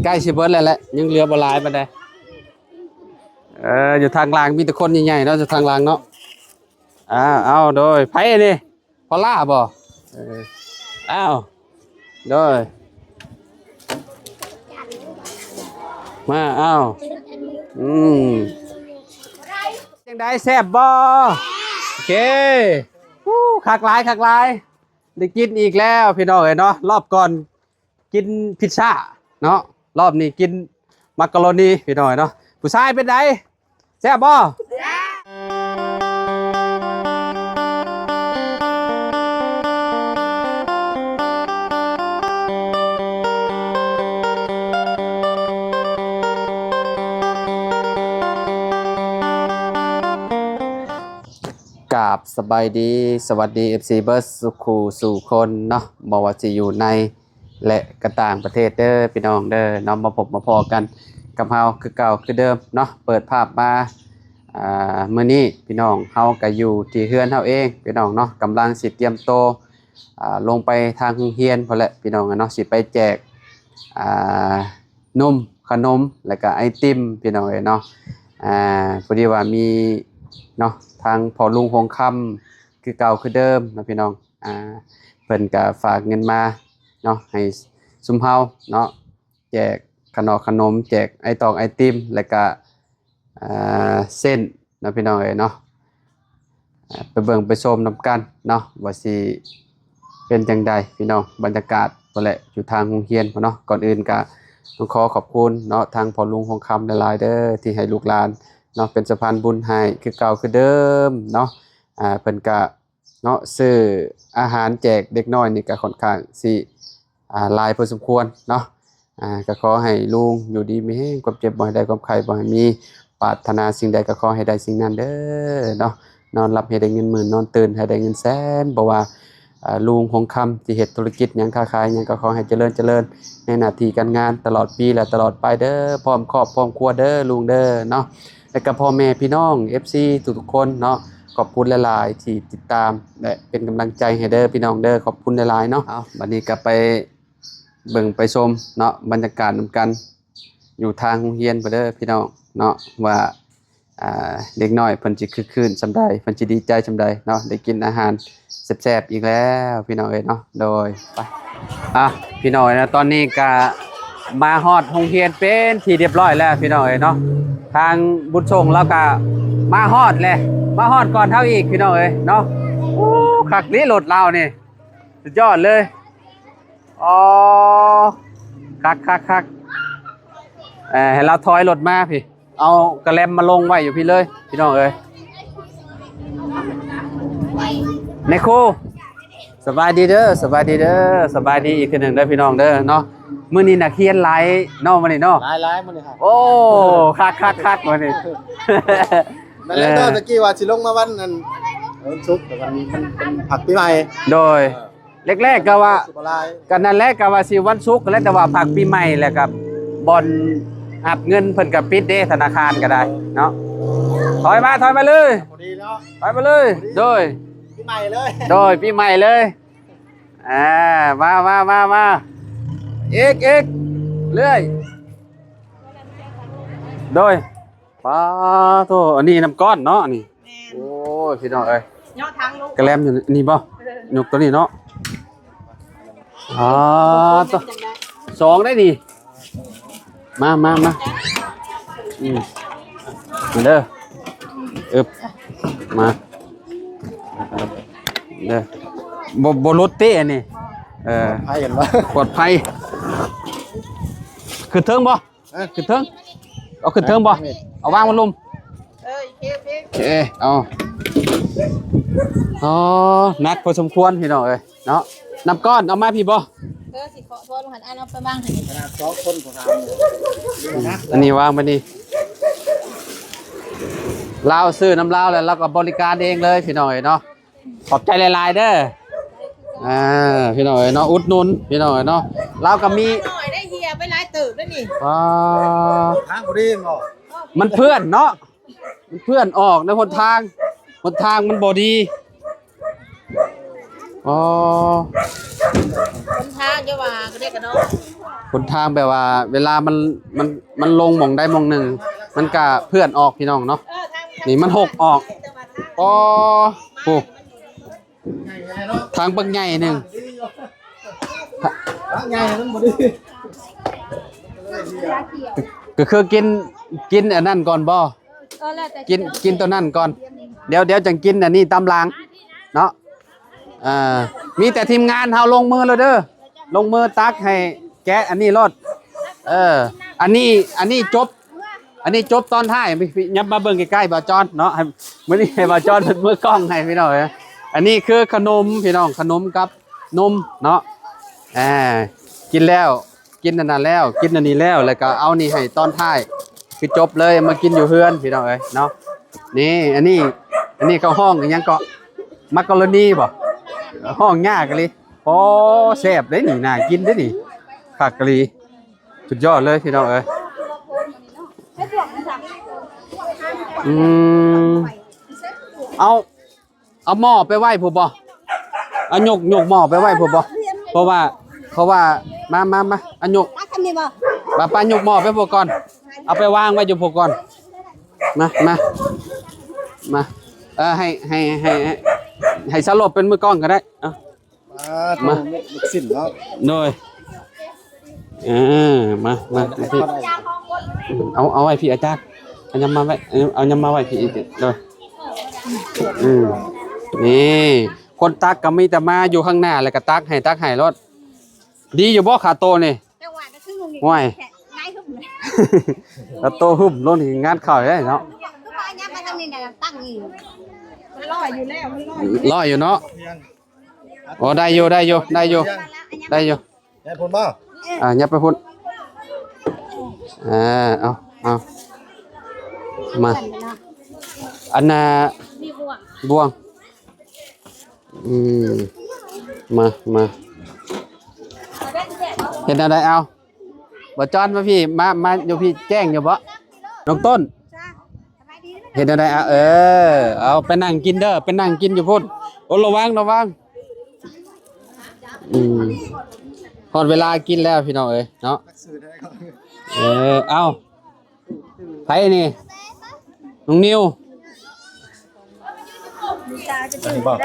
ໃກ້ຊິເບິດແລ້ວແຫຼະ ຍັງເຫຼືອບໍ່ຫຼາຍປານໃດ. ເອີ ຢູ່ທາງຫຼັງມີແຕ່ຄົນໃຫຍ່ໆເນາະ ຢູ່ທາງຫຼັງເນາະ. ອ່າ ເອົາ ໂດຍ ໃຜນີ້ ພໍລາບໍ່? ເອີ ອ້າວ ໂດຍ ມາ ອ້າວ ອືມ ຈັ່ງໃດ ແຊບບໍ່? ໂອເຄ ອູ້ ຄັກຫຼາຍ ຄັກຫຼາຍ ໄດ້ກິນອີກແລ້ວພີ່ນ້ອງເອີຍເນາະ. ລອບກ່ອນ ກິນພິດຊາເນາະ ລອບນີ້ກິນມັກກະໂຣນີພີ່ນ້ອງເນາະ. ຜູ້ຊາຍເປັນໃດ ແຊບບໍ່? ແຊບ. ກາບສະບາຍດີ ສະຫວັດດີ ເອັຟຊີ ເບິດສູ່ຄູ່ສູ່ຄົນເນາະ ບໍ່ວ່າຊິຢູ່ໃນ ແລະ ກະຕ່າງປະເທດເດີພີ່ນ້ອງເດີເນາະ. ມາພົບມາພໍ້ກັນກັບເຮົາຄືເກົ່າຄືເດີມເນາະ. ເປີດພາບມາ ອ່າ ມື້ນີ້ພີ່ນ້ອງ ເຮົາກະຢູ່ທີ່ເຮືອນເຮົາເອງພີ່ນ້ອງເນາະ ກຳລັງຊິຕຽມໂຕ ອ່າ ລົງໄປທາງໂຮງຮຽນພຸ້ນແຫຼະພີ່ນ້ອງເນາະ ຊິໄປແຈກ ອ່າ ນົມ ຂະໜົມ ແລະກະໄອຕິມພີ່ນ້ອງເອີຍເນາະ. ອ່າ ພໍດີວ່າມີເນາະ ທາງພໍ່ລຸງຫົງຄຳຄືເກົ່າຄືເດີມເນາະພີ່ນ້ອງ. ອ່າ ເພິ່ນກະຝາກເງິນມາເນາະ ໃຫ້ຊຸມເຮົາເນາະ ແຈກຂະໜອກຂະໜົມ ແຈກໄອຕອງໄອຕິມ ແລະກະ ອ່າ ເສັ້ນເນາະພີ່ນ້ອງເອີຍເນາະ. ອ່າ ໄປເບິ່ງໄປຊົມນຳກັນເນາະ ວ່າຊິເປັນຈັ່ງໃດພີ່ນ້ອງ. ບັນຍາກາດພຸ້ນແຫຼະ ຢູ່ທາງໂຮງຮຽນພຸ້ນເນາະ. ກ່ອນອື່ນກະຕ້ອງຂໍຂອບຄຸນເນາະ ທາງພໍ່ລຸງຫົງຄຳຫຼາຍໆເດີ ທີ່ໃຫ້ລູກຫຼານເນາະ ເປັນສະພານບຸນໃຫ້ຄືເກົ່າຄືເດີມເນາະ. ອ່າ ເພິ່ນກະ ເນາະ ຊື້ອາຫານແຈກເດັກນ້ອຍນີ້ກະຂ້ອນຂ້າງຊິ ອ່າ ຫຼາຍພໍສົມຄວນເນາະ. ອ່າ ກະຂໍໃຫ້ລຸງຢູ່ດີມີແຮງ ຄວາມເຈັບບໍ່ໃຫ້ໄດ້ ຄວາມໄຂ້ບໍ່ໃຫ້ມີ ປາດຖະໜາສິ່ງໃດກະຂໍໃຫ້ໄດ້ສິ່ງນັ້ນເດີເນາະ. ນອນຫຼັບໃຫ້ໄດ້ເງິນໝື່ນ ນອນຕື່ນໃຫ້ໄດ້ເງິນແສນ. ບໍ່ວ່າ ອ່າ ລຸງຫົງຄຳຊິເຮັດທຸລະກິດຫຍັງ ຄ້າຂາຍຫຍັງ ກະຂໍໃຫ້ຈະເລີນ ຈະເລີນໃນໜ້າທີ່ການງານຕະຫຼອດປີ ແລະ ຕະຫຼອດໄປເດີ ພ້ອມຄອບພ້ອມຄົວເດີລຸງເດີເນາະ. ແລະກະພໍ່ແມ່ພີ່ນ້ອງ ເອັຟຊີ ທຸກໆຄົນເນາະ ຂອບຄຸນຫຼາຍໆທີ່ຕິດຕາມ ແລະ ເປັນກຳລັງໃຈໃຫ້ເດີພີ່ນ້ອງເດີ ຂອບຄຸນຫຼາຍໆເນາະ. ເອົາ ບັດນີ້ກະໄປເບິ່ງໄປຊົມເນາະ ບັນຍາກາດນຳກັນ ຢູ່ທາງໂຮງຮຽນພຸ້ນເດີພີ່ນ້ອງເນາະ ວ່າ ອ່າ ເດັກນ້ອຍເພິ່ນຊິຄຶກຄື້ນສ່ຳໃດ ເພິ່ນຊິດີໃຈສ່ຳໃດເນາະ ໄດ້ກິນອາຫານແຊບໆອີກແລ້ວພີ່ນ້ອງເອີຍເນາະ. ໂດຍ ໄປ ອ່ະ ພີ່ນ້ອງເອີຍເນາະ ຕອນນີ້ກະມາຮອດໂຮງຮຽນເປັນທີ່ຮຽບຮ້ອຍແລ້ວພີ່ນ້ອງເອີຍເນາະ. ທາງບຸນສົ່ງລາວກະມາຮອດແລ້ວ ມາຮອດກ່ອນເຮົາອີກພີ່ນ້ອງເອີຍເນາະ. ໂອ້ ຄັກເດລົດລາວນີ້ ສຸດຍອດເລີຍ. ອໍ ຄັກໆໆ ເອີ ໃຫ້ລາວຖອຍລົດມາພີ້ ເອົາກະແລັມມາລົງໄວ້ຢູ່ພີ້ເລີຍພີ່ນ້ອງເອີຍ. ແມ່ຄູ ສະບາຍດີເດີ ສະບາຍດີເດີ ສະບາຍດີອີກເທື່ອໜຶ່ງເດີພີ່ນ້ອງເດີເນາະ. ມື້ນີ້ນັກຮຽນຫຼາຍເນາະ ມື້ນີ້ເນາະ ຫຼາຍໆມື້ນີ້. ໂອ້ ຄັກໆໆມື້ນີ້. ແມ່ນແລ້ວເນາະ ເອີ ຕະກີ້ວ່າຊິລົງມາວັນອັນ ວັນສຸກ ແຕ່ມັນ ມັນເປັນພັກປີໃໝ່. ໂດຍ ເອີ ແລກໆກະວ່າ ຊິບໍ່ຫຼາຍ ກະນັ້ນແຫຼະ ກະວ່າຊິວັນສຸກແຫຼະ ແຕ່ວ່າພັກປີໃໝ່ ແລ້ວກະບ່ອນຮັບເງິນເພິ່ນກະປິດເດ້ ທະນາຄານກະໄດ້ເນາະ. ຖອຍມາ ຖອຍມາເລີຍ ພໍດີເນາະ ຖອຍມາເລີຍ. ພໍດີ ໂດຍ ປີໃໝ່ເລີຍ ໂດຍ ປີໃໝ່ເລີຍ. ອ່າ ມາ ມາ ມາ ມາ ອີກ ອີກ ເລື້ອຍ ໂດຍ. ປາໂທ້ ອັນນີ້ນ້ຳກ້ອນເນາະນີ້. ແມ່ນ ໂອ້ຍ ພີ່ນ້ອງເອີຍ ເຍາະທາງລົງ ກະແລັມຢູ່ນີ້ບໍ່? ເອີ ຍົກໂຕນີ້ເນາະ. ອ່າ ໂຕ ສອງໄດ້ນີ້ ມາ ມາ ມາ ອືມ ເດີ ອຶບ ມາເດີ. ບໍ່ ບໍ່ຫຼຸດຕິອັນນີ້ ເອີ ປອດໄພ ເຫັນບໍ່ ປອດໄພ. ຂຶ້ນເທິງບໍ່? ຮະ? ຂຶ້ນເທິງ ເອົາຂຶ້ນເທິງບໍ່? ເອົາວາງມັນລຸ່ມ ເອີ ໂອເຄ ໂອເຄ ເອີ ເອົາ ອໍ ໜັກພໍສົມຄວນພີ່ນ້ອງເອີຍເນາະ. ນ້ຳກ້ອນເອົາມາພີ້ບໍ່? ເອີ ຊິຂໍໂທດຫັ້ນ ອັນເອົາໄປວາງໃຫ້ ຂະໜາດສອງຄົນກໍທຳ ອັນນີ້ວາງໄວ້ນີ້ ລາວຊື້ນຳລາວແລ້ວ ລາວກໍບໍລິການເອງເລີຍພີ່ນ້ອງເອີຍເນາະ. ຂອບໃຈຫຼາຍໆເດີ ອ່າ ພີ່ນ້ອງເອີຍເນາະ ອຸດໜູນພີ່ນ້ອງເອີຍເນາະ. ລາວກໍມີ ນ້ອຍໄດ້ເຮຍໄປຫຼາຍເຕີບແລ້ວນີ້ ອໍ ທາງບໍ່ດີບໍ່ ມັນເປື້ອນເນາະ ມັນເປື້ອນອອກໃນຫົນທາງ ຫົນທາງມັນບໍ່ດີ. ອໍ ຫົນທາງຢ່າວ່າກະເດັກກະນ້ອຍ ຫົນທາງແບບວ່າເວລາມັນ ມັນ ມັນລົງໝ່ອງໃດໝ່ອງໜຶ່ງ ມັນກະເພື່ອນອອກພີ່ນ້ອງເນາະ. ນີ້ມັນຫົກອອກ. ອໍ ໂອ້ ທາງບັກໃຫຍ່ໜຶ່ງ ໃຫຍ່ມັນບໍ່ດີ ກໍ ກໍຄືກິນ ກິນອັນນັ້ນກ່ອນບໍ່? ເອີ ແລ້ວແຕ່ ກິນ ກິນຕົວນັ້ນກ່ອນ ດຽວ ດຽວຈັ່ງກິນອັນນີ້ຕາມຫຼັງເນາະ. ເອີ ມີແຕ່ທີມງານເຮົາລົງມືແລ້ວເດີ ລົງມືຕັກໃຫ້ແກະອັນນີ້ໂລດ. ເອີ ອັນນີ້ ອັນນີ້ຈົບ ອັນນີ້ຈົບຕອນທ້າຍ. ຍັບມາເບິ່ງໃກ້ໆ ບ່າວຈອນເນາະ ໃຫ້ ມື້ນີ້ໃຫ້ບ່າວຈອນເປັນມືກ້ອງໃຫ້ພີ່ນ້ອງເອີຍ. ອັນນີ້ຄືຂະໜົມພີ່ນ້ອງ ຂະໜົມກັບນົມເນາະ. ອ່າ ກິນແລ້ວ ກິນອັນນັ້ນແລ້ວ ກິນອັນນີ້ແລ້ວ ແລ້ວກໍເອົານີ້ໃຫ້ຕອນທ້າຍ ຄືຈົບເລີຍ ມາກິນຢູ່ເຮືອນພີ່ນ້ອງເອີຍເນາະ. ນີ້ ອັນນີ້ ອັນນີ້ເຂົາຮ້ອງອີ່ຫຍັງເກາະ ມັກກະໂຣນີບໍ່? ຮ້ອງຍາກອີ່ຫຼີ. ໂອ້ ແຊບເດ້ນີ້ ໜ້າກິນເດ້ນີ້ ຄັກອີ່ຫຼີ ສຸດຍອດເລີຍພີ່ນ້ອງເອີຍ. ອືມ ເອົາ ເອົາໝໍ້ໄປໄວ້ພຸ້ນບໍ່? ເອົາຍົກ ຍົກໝໍ້ໄປໄວ້ພຸ້ນບໍ່? ເພາະວ່າ ເພາະວ່າ ມາ ມາ ມາ ເອົາຍົກ ມາ ປ້າຍົກໝໍ້ໄປພຸ້ນກ່ອນ ເອົາໄປວາງໄວ້ຢູ່ພຸ້ນກ່ອນ. ມາ ມາ ມາ ເອີ ໃຫ້ ໃຫ້ ໃຫ້ ໃຫ້ ໃຫ້ສາລົບເປັນມືກ້ອງກໍໄດ້ ເອົາ. ມາ ມາ ລູກ ລູກຊີ້ນເນາະ ໂດຍ ເອີ ມາ ມາ ມາ ເອົາ ເອົາໄວ້ພີ້ອາຈານ ເອົາຍຳມາໄວ້ ເອົາ ເອົາຍຳມາໄວ້ພີ້ອີກ ໂດຍ. ອືມ ນີ້ ຄົນຕັກກໍມີແຕ່ມາຢູ່ຂ້າງໜ້າ ແລ້ວກໍຕັກໃຫ້ ຕັກໃຫ້ໂລດ. ດີຢູ່ບໍ່ຄາໂຕນີ້? ໂອ້ຍ ຄາໂຕຫຶ້ມໂລດນີ້ ງານເຂົ້າແທ້ເນາະ. ລອຍຢູ່ແລ້ວ ລອຍຢູ່ເນາະ. ໂອ້ ໄດ້ຢູ່ ໄດ້ຢູ່ ໄດ້ຢູ່ ໄດ້ຢູ່. ຍ້າຍພຸ້ນບໍ່? ອ່າ ຍ້າຍໄປພຸ້ນ. ອ່າ ເອົາ ເອົາ ມາ ອັນນ່າ ບ່ວງ ອືມ ມາ ມາ ເຮັດແນວໃດ? ເອົາ ບໍ່ຈອນມາພີ້ ມາ ມາຢູ່ພີ້ ແຈ້ງຢູ່ບໍ່ ນ້ອງຕົ້ນ? ເຮັດແນວໃດ? ເອົາ ເອີ ເອົາ ໄປນັ່ງກິນເດີ ໄປນັ່ງກິນຢູ່ພຸ້ນ. ໂອ້ ລະວັງ ລະວັງ. ອືມ ຮອດເວລາກິນແລ້ວພີ່ນ້ອງເອີຍເນາະ. ເອີ ເອົ້າ ໃຜນີ້? ນ້ອງນິວ. ມາພີ້ບໍ່?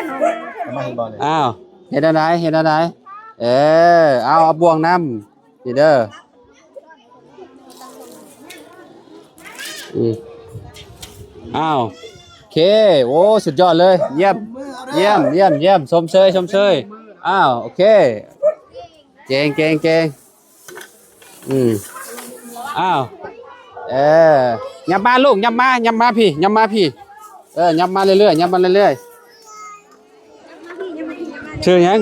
ມາພີ້ບໍ່ນີ້? ອ້າວ ເຮັດແນວໃດ? ເຮັດແນວໃດ? ເອີ ເອົາ ເອົາບ່ວງນຳ. ນີ້ເດີ ອືມ ອ້າວ ໂອເຄ ໂອ້ ສຸດຍອດເລີຍ ຢ້ຽມ ຢ້ຽມ ຢ້ຽມ ຊົມເຊີຍ ຊົມເຊີຍ. ອ້າວ ໂອເຄ ເກັ່ງ ເກັ່ງ ເກັ່ງ ອືມ ອ້າວ ເອີ ຫຍັບມາລູກ ຫຍັບມາ ຫຍັບມາພີ້ ຫຍັບມາພີ້ ເອີ ຫຍັບມາເລື້ອຍໆ ຫຍັບມາເລື້ອຍໆ. ຊື່ຫຍັງ?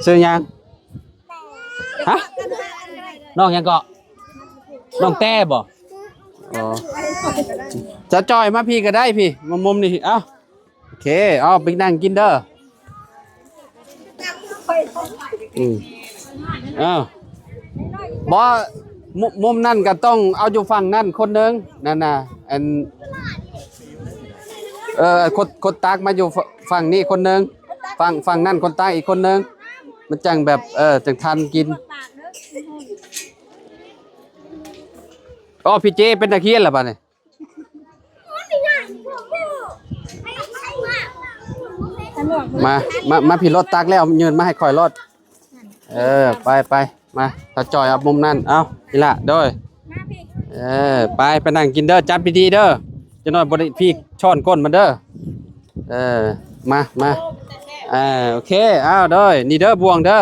ຊື່ຫຍັງ? ຮະ? ນ້ອງຫຍັງເກາະ? ນ້ອງແຕ້ບໍ່? ອໍ ສາວຈ່ອຍມາພີ້ກໍໄດ້ພີ້ ມາມຸມນີ້. ເອົ້າ ໂອເຄ ເອົາໄປນັ່ງກິນເດີ. ອືມ ເອົ້າ ບໍ່ ມຸມ ມຸມນັ້ນກໍຕ້ອງເອົາຢູ່ຝັ່ງນັ້ນຄົນໜຶ່ງ ນັ້ນນະ ອັນ ເອີ ຄົນ ຄົນຕັກມາຢູ່ ຝັ່ງນີ້ຄົນໜຶ່ງ ຝັ່ງ ຝັ່ງນັ້ນຄົນຕາຍອີກຄົນໜຶ່ງ ມັນຈັ່ງແບບ ເອີ ຈັ່ງທັນກິນ. ອໍ ພີ່ເຈເປັນນັກຮຽນລະບາດນີ້. ມາ ມາ ມາພີ້ ລົດຕັກແລ້ວ ຍື່ນມາໃຫ້ຂ້ອຍໂລດ. ເອີ ໄປ ໄປ ມາ ຕາຈ່ອຍເອົາມຸມນັ້ນ ເອົາ ນີ້ລະ ໂດຍ ມາພີ້ ເອີ ໄປ ໄປນັ່ງກິນເດີ ຈັບດີໆເດີ ຈັກໜ້ອຍບໍ່ໄດ້ ພີ້ຊ້ອນກົ້ນມັນເດີ. ເອີ ມາ ມາ ເອີ ໂອເຄ ເອົາ ໂດຍ ນີ້ເດີ ບ່ວງເດີ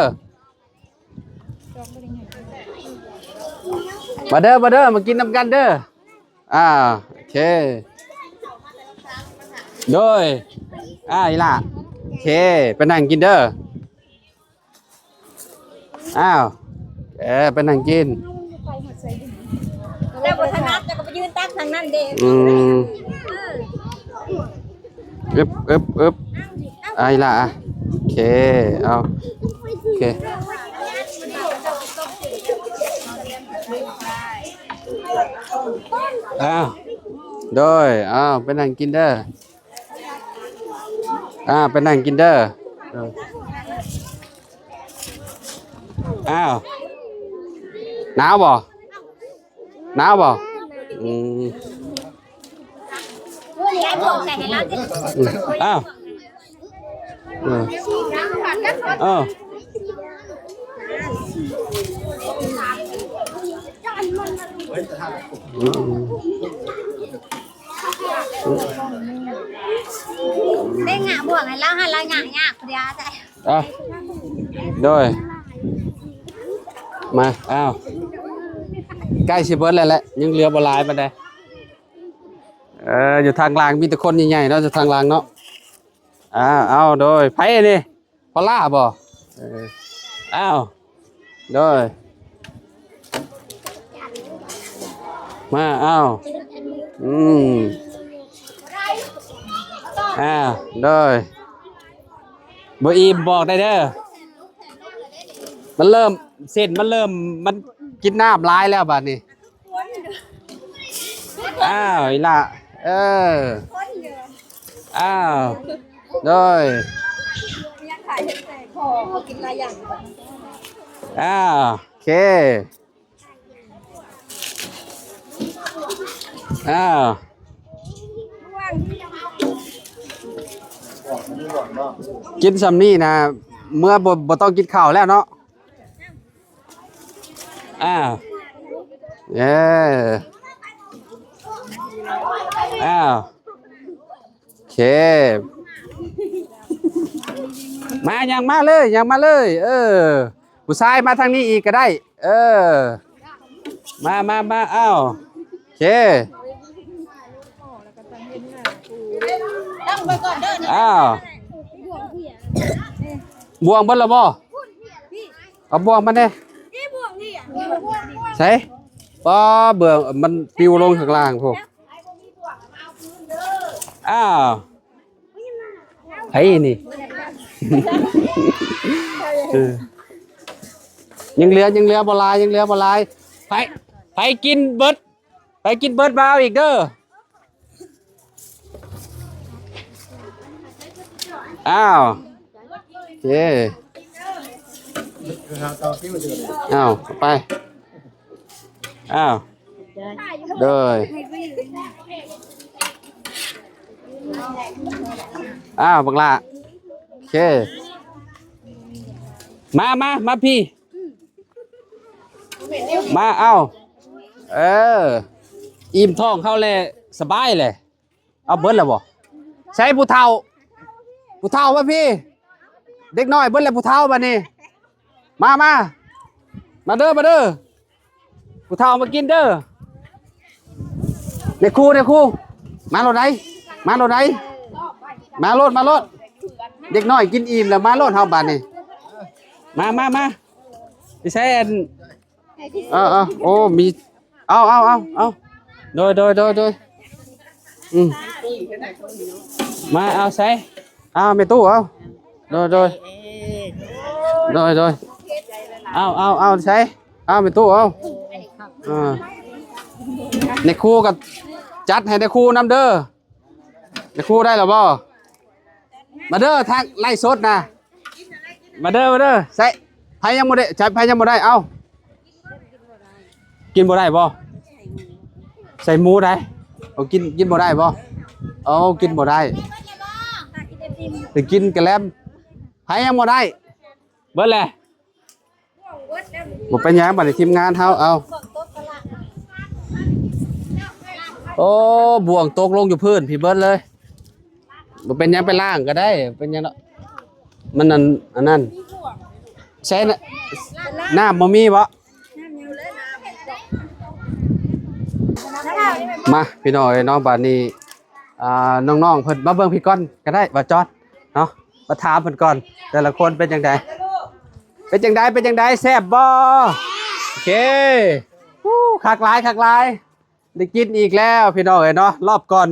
ມາເດີ ມາເດີ ມາກິນນຳກັນເດີ. ອ່າ ໂອເຄ ໂດຍ ອ່າ ອີ່ຫຼ້າ ໂອເຄ ໄປນັ່ງກິນເດີ. ອ້າວ ເອີ ໄປນັ່ງກິນ ແຕ່ບໍ່ຖະໜັດ ແລ້ວກໍໄປຢືນຕັກທາງນັ້ນເດ້. ອືມ ອຶບ ອຶບ ອຶບ ອ່າ ອີ່ຫຼ້າ ໂອເຄ ເອົາ ໂອເຄ ອ້າວ ໂດຍ ອ້າວ ໄປນັ່ງກິນເດີ. ອ່າ ໄປນັ່ງກິນເດີ ເອີ ອ້າວ ໜາວບໍ່? ໜາວບໍ່? ອືມ ອ້າວ ເອີ ເອີ ອືມ ໄດ້ຫຍ້າບ່ວງໃຫ້ລາວ ໃຫ້ລາວຫຍ້າຍາກຜູ້ດຽວ. ອ່ະ ໂດຍ ມາ ອ້າວ ໃກ້ຊິເບິດແລ້ວແຫຼະ ຍັງເຫຼືອບໍ່ຫຼາຍປານໃດ. ເອີ ຢູ່ທາງຫຼັງມີແຕ່ຄົນໃຫຍ່ໆເນາະ ຢູ່ທາງຫຼັງເນາະ. ອ້າວ ເອົາ ໂດຍ ໃຜນີ້? ພໍລາບໍ່? ເອີ ອ້າວ ໂດຍ ມາ ອ້າວ ອືມ ອ້າວ ໂດຍ ບໍ່ອີ່ມບອກໄດ້ເດີ ມັນເລີ່ມ ເສັ້ນມັນເລີ່ມ ມັນກິນນ້ຳຫຼາຍແລ້ວບາດນີ້. ອ້າວ ອີ່ຫຼ້າ ເອີ ອ້າວ ໂດຍ ອ້າວ ໂອເຄ ອ້າວ ກິນຊ່ຳນີ້ນະ ເມື່ອບໍ່ ບໍ່ຕ້ອງກິນເຂົ້າແລ້ວເນາະ. ອ້າວ ເອີ ອ້າວ ໂອເຄ ມາ ຍ່າງມາເລີຍ ຍ່າງມາເລີຍ ເອີ ຜູ້ຊາຍມາທາງນີ້ອີກກໍໄດ້ ເອີ ມາ ມາ ມາ ອ້າວ ໂອເຄ ອ້າວ ບ່ວງເບິດແລ້ວບໍ່? ເອົາບ່ວງມາແດ່ ໃສ ປ້າ ເບື້ອງມັນປິວລົງຂ້າງລ່າງພຸ້ນ. ອ້າວ ໃຜນີ້ ເອີ ຍັງເຫຼືອ ຍັງເຫຼືອບໍ່ຫຼາຍ ຍັງເຫຼືອບໍ່ຫຼາຍ ໃຜ ໃຜກິນເບິດ ໃຜກິນເບິດມາເອົາອີກເດີ. ອ້າວ ໂອເຄ ອ້າວ ເອົາໄປ ອ້າວ ໂດຍ ອ້າວ ບັກຫຼ້າ ໂອເຄ ມາ ມາ ມາພີ້ ມາ ເອົາ ເອີ ອີ່ມທ້ອງເຮົາແລ້ວ ສະບາຍແຫຼະ. ເອົາເບິດແລ້ວບໍ່? ໃສຜູ້ເຖົ້າ? ຜູ້ເຖົ້າມາພີ້ ເດັກນ້ອຍເບິດແລ້ວຜູ້ເຖົ້າບາດນີ້ ມາ ມາ ມາເດີ ມາເດີ ຜູ້ເຖົ້າມາກິນເດີ ແມ່ຄູ ແມ່ຄູ ມາໂລດໃດ ມາໂລດໃດ ມາໂລດ ມາໂລດ ເດັກນ້ອຍກິນອີ່ມແລ້ວ ມາໂລດເຮົາບາດນີ້ ມາ ມາ ມາ ໄປໃສອັນ ເອີ ເອີ ໂອ້ ມີ ເອົາ ເອົາ ເອົາ ເອົາ ໂດຍ ໂດຍ ໂດຍ ໂດຍ ອືມ ມາ ເອົາ ໃສ່ ເອົາ ແມ່ຕູ້ ເອົາ ໂດຍ ໂດຍ ໂດຍ ໂດຍ ເອົາ ເອົາ ເອົາ ໃສ່ ເອົາ ແມ່ຕູ້ ເອົາ ເອີ ແມ່ຄູກໍຈັດໃຫ້ແມ່ຄູນຳເດີ ແມ່ຄູໄດ້ແລ້ວບໍ່? ມາເດີ ທາງໄລຟ໌ສົດນະ ມາເດີ ມາເດີ ໃສ່ ໃຜຍັງບໍ່ໄດ້ ໃສ່ ໃຜຍັງບໍ່ໄດ້ ເອົາ ກິນບໍ່ໄດ້ບໍ່? ໃສ່ໝູໄດ໋ ເອົາ ກິນ ກິນບໍ່ໄດ້ບໍ່? ເອົາ ກິນບໍ່ໄດ້ ໄປກິນກະແລັມ ໃຜຍັງບໍ່ໄດ້? ເບິດແລ້ວ ບໍ່ເປັນຫຍັງ ບັດນີ້ທີມງານເຮົາ ເອົາ ໂອ້ ບ່ວງຕົກລົງຢູ່ພື້ນພີ້ເບິດເລີຍ ບໍ່ເປັນຫຍັງ ໄປລ້າງກໍໄດ້ ເປັນຫຍັງດອກ ມັນອັນ ອັນນັ້ນ ໃຊ້ນະ ນ້ຳບໍ່ມີບໍ່? ມາ ພີ່ນ້ອງເອີຍເນາະ ບາດນີ້ ອ່າ ນ້ອງໆເພິ່ນມາເບິ່ງພີ້ກ່ອນກໍໄດ້ ບ່າວຈອດເນາະ ມາຖາມເພິ່ນກ່ອນ ແຕ່ລະຄົນເປັນຈັ່ງໃດ ເປັນຈັ່ງໃດ ເປັນຈັ່ງໃດ ແຊບບໍ່? ໂອເຄ ອູ້ ຄັກຫຼາຍ ຄັກຫຼາຍ ໄດ້ກິນອີກແລ້ວ ພີ່ນ້ອງເອີຍເນາະ ລອບກ່ອນ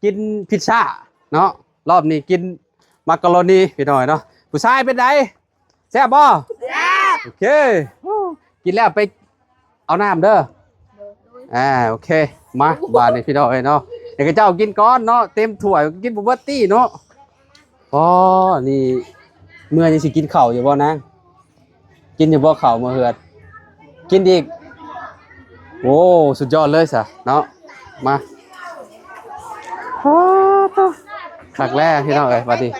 ກິນພິດຊາເນາະ ລອບນີ້ກິນມັກກະໂຣນີພີ່ນ້ອງເນາະ ຜູ້ຊາຍເປັນໃດ ແຊບບໍ່? ແຊບ ໂອເຄ ກິນແລ້ວໄປເອົານ້ຳເດີ ອ່າ ໂອເຄ ມາ ບາດນີ້ພີ່ນ້ອງເອີຍເນາະ ໃຫ້ເຂົາເຈົ້າກິນກ່ອນເນາະ ເຕັມຖ້ວຍກິນບໍ່ເບິດຕິເນາະ ອໍ ນີ້ ເມື່ອນີ້ຊິກິນເຂົ້າຢູ່ບໍ່ນາງ? ກິນຢູ່ບໍ່ເຂົ້າເມື່ອເຮືອນ? ກິນອີກ. ໂອ້ ສຸດຍອດເລີຍຊະເນາະ. ມາ ໂອ້ ຄັກແລ້ວພີ່ນ້ອງເອີຍ. ບັດນີ້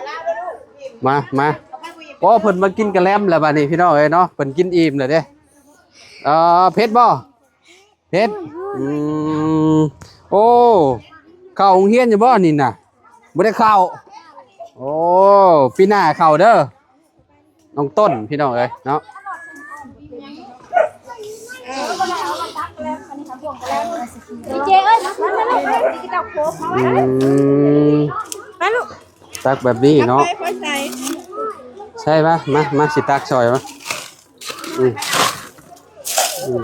ມາ ມາ. ໂອ້ ເພິ່ນມາກິນກະແລັມແລ້ວບັດນີ້ພີ່ນ້ອງເອີຍເນາະ. ເພິ່ນກິນອີ່ມແລ້ວເດ້. ເອີ ເຜັດບໍ່? ເຜັດ. ອືມ ໂອ້ ເຂົ້າໂຮງຮຽນຢູ່ບໍ່ນີ້ນະ? ບໍ່ໄດ້ເຂົ້າ. ໂອ້ ປີໜ້າເຂົ້າເດີ ນ້ອງຕົ້ນ ພີ່ນ້ອງເອີຍເນາະ. ເຈເອີຍ ມາ ມາ ມາ ອືມ ມາລູກ ຕັກແບບນີ້ເນາະ. ໃສ່ ມາ ມາ ມາ ຊິຕັກຊ່ອຍ ມາ. ອືມ ອືມ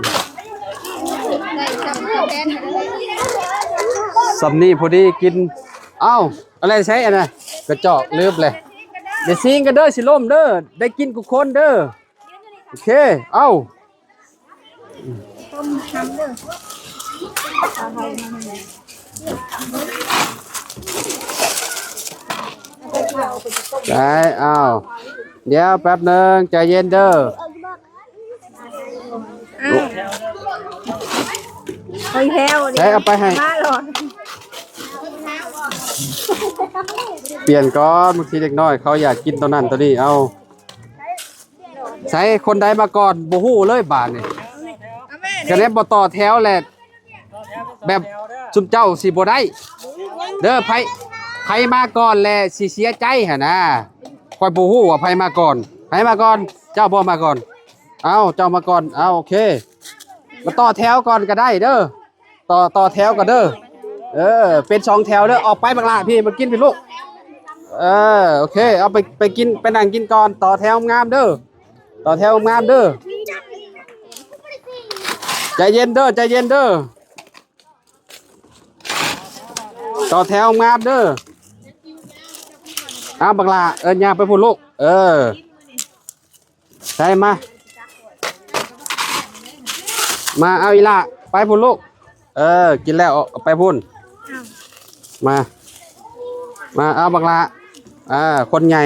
ສ່ຳນີ້ພໍດີກິນ. ເອົ້າ ອາໄລໃຊ້ອັນນະ ກະຈອກ ລືມແຫຼະ. ຢ່າຊິງກັນເດີ ຊິລົ້ມເດີ. ໄດ້ກິນທຸກຄົນເດີ. ໂອເຄ ເອົ້າ ຕົ້ມທຳເດີ. ໄດ້ ອ້າວ ດຽວແປັບໜຶ່ງ ໃຈເຢັນເດີ. ອ້າວ ເອົາແລ້ວ ໃຊ້ເອົາໄປໃຫ້ ມາຫຼອດ ປ່ຽນກ່ອນ. ບາງທີເດັກນ້ອຍເຂົາຢາກກິນໂຕນັ້ນໂຕນີ້. ເອົາ ໃຊ້ຄົນໃດມາກ່ອນບໍ່ຮູ້ເລີຍບາດນີ້. ກະແນບບໍ່ຕໍ່ແຖວແຫຼະ ແບບຊຸມເຈົ້າຊິບໍ່ໄດ້ເດີ. ໃຜ ໃຜມາກ່ອນແຫຼະຊິເສຍໃຈຫັ້ນນະ. ຂ້ອຍບໍ່ຮູ້ວ່າໃຜມາກ່ອນ. ໃຜມາກ່ອນ? ເຈົ້າບໍ່ມາກ່ອນ? ເອົ້າ ເຈົ້າມາກ່ອນ. ເອົາ ໂອເຄ ມາຕໍ່ແຖວກ່ອນກະໄດ້ເດີ. ຕໍ່ ຕໍ່ແຖວກັນເດີ. ເອີ ເປັນສອງແຖວເດີ. ອອກໄປບັກຫຼ້າ ພີ່ ມາກິນ ພີ່ລູກ. ເອີ ໂອເຄ ເອົາໄປ ໄປກິນ ໄປນັ່ງກິນກ່ອນ. ຕໍ່ແຖວງາມເດີ ຕໍ່ແຖວງາມເດີ. ໃຈເຢັນເດີ ໃຈເຢັນເດີ. ຕໍ່ແຖວງາມເດີ. ເອົາບັກຫຼ້າ ເອີ ຍ່າງໄປພຸ້ນລູກ. ເອີ ໃສ່ມາ ມາ ເອົາອີ່ຫຼ້າ ໄປພຸ້ນລູກ. ເອີ ກິນແລ້ວເອົາໄປພຸ້ນ. ມາ ມາ ເອົາບັກຫຼ້າ ອ່າ ຄົນໃຫຍ່.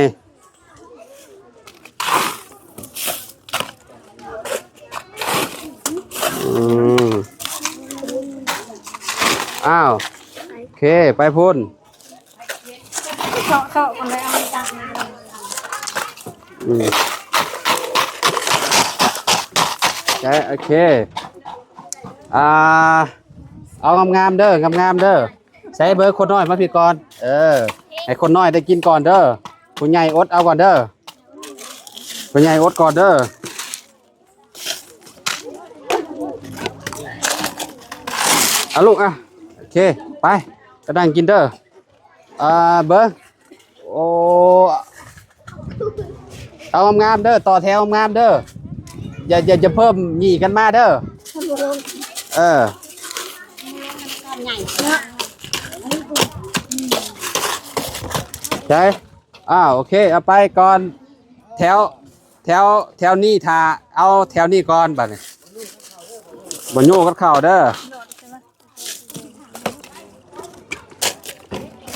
ອືມ ອ້າວ ໂອເຄ ໄປພຸ້ນ. ເຊາະໆ ກ່ອນ ແລ້ວເອົາມາຕັກ. ອືມ ໃຊ່ ໂອເຄ ອ່າ ເອົາງາມໆເດີ ງາມໆເດີ. ໃສ່ເບີຄົນນ້ອຍມາພີ້ກ່ອນ. ເອີ ໃຫ້ຄົນນ້ອຍໄດ້ກິນກ່ອນເດີ. ຜູ້ໃຫຍ່ອົດເອົາກ່ອນເດີ ຜູ້ໃຫຍ່ອົດກ່ອນເດີ. ເອົາລູກ ອ່ະ ໂອເຄ ໄປ ໄປນັ່ງກິນເດີ. ອ່າ ເບິ່ງ ໂອ້ ເອົາງາມໆເດີ ຕໍ່ແຖວງາມໆເດີ. ຢ່າ ຢ່າ ຢ່າເພີ່ມຫຍີ່ກັນມາເດີ. ເອີ ໃຊ່ ອ່າ ໂອເຄ ເອົາໄປກ່ອນ ແຖວ ແຖວ ແຖວນີ້ຖ້າ ເອົາແຖວນີ້ກ່ອນບາດນີ້. ບໍ່ໂຍກັບເຂົ້າເດີ.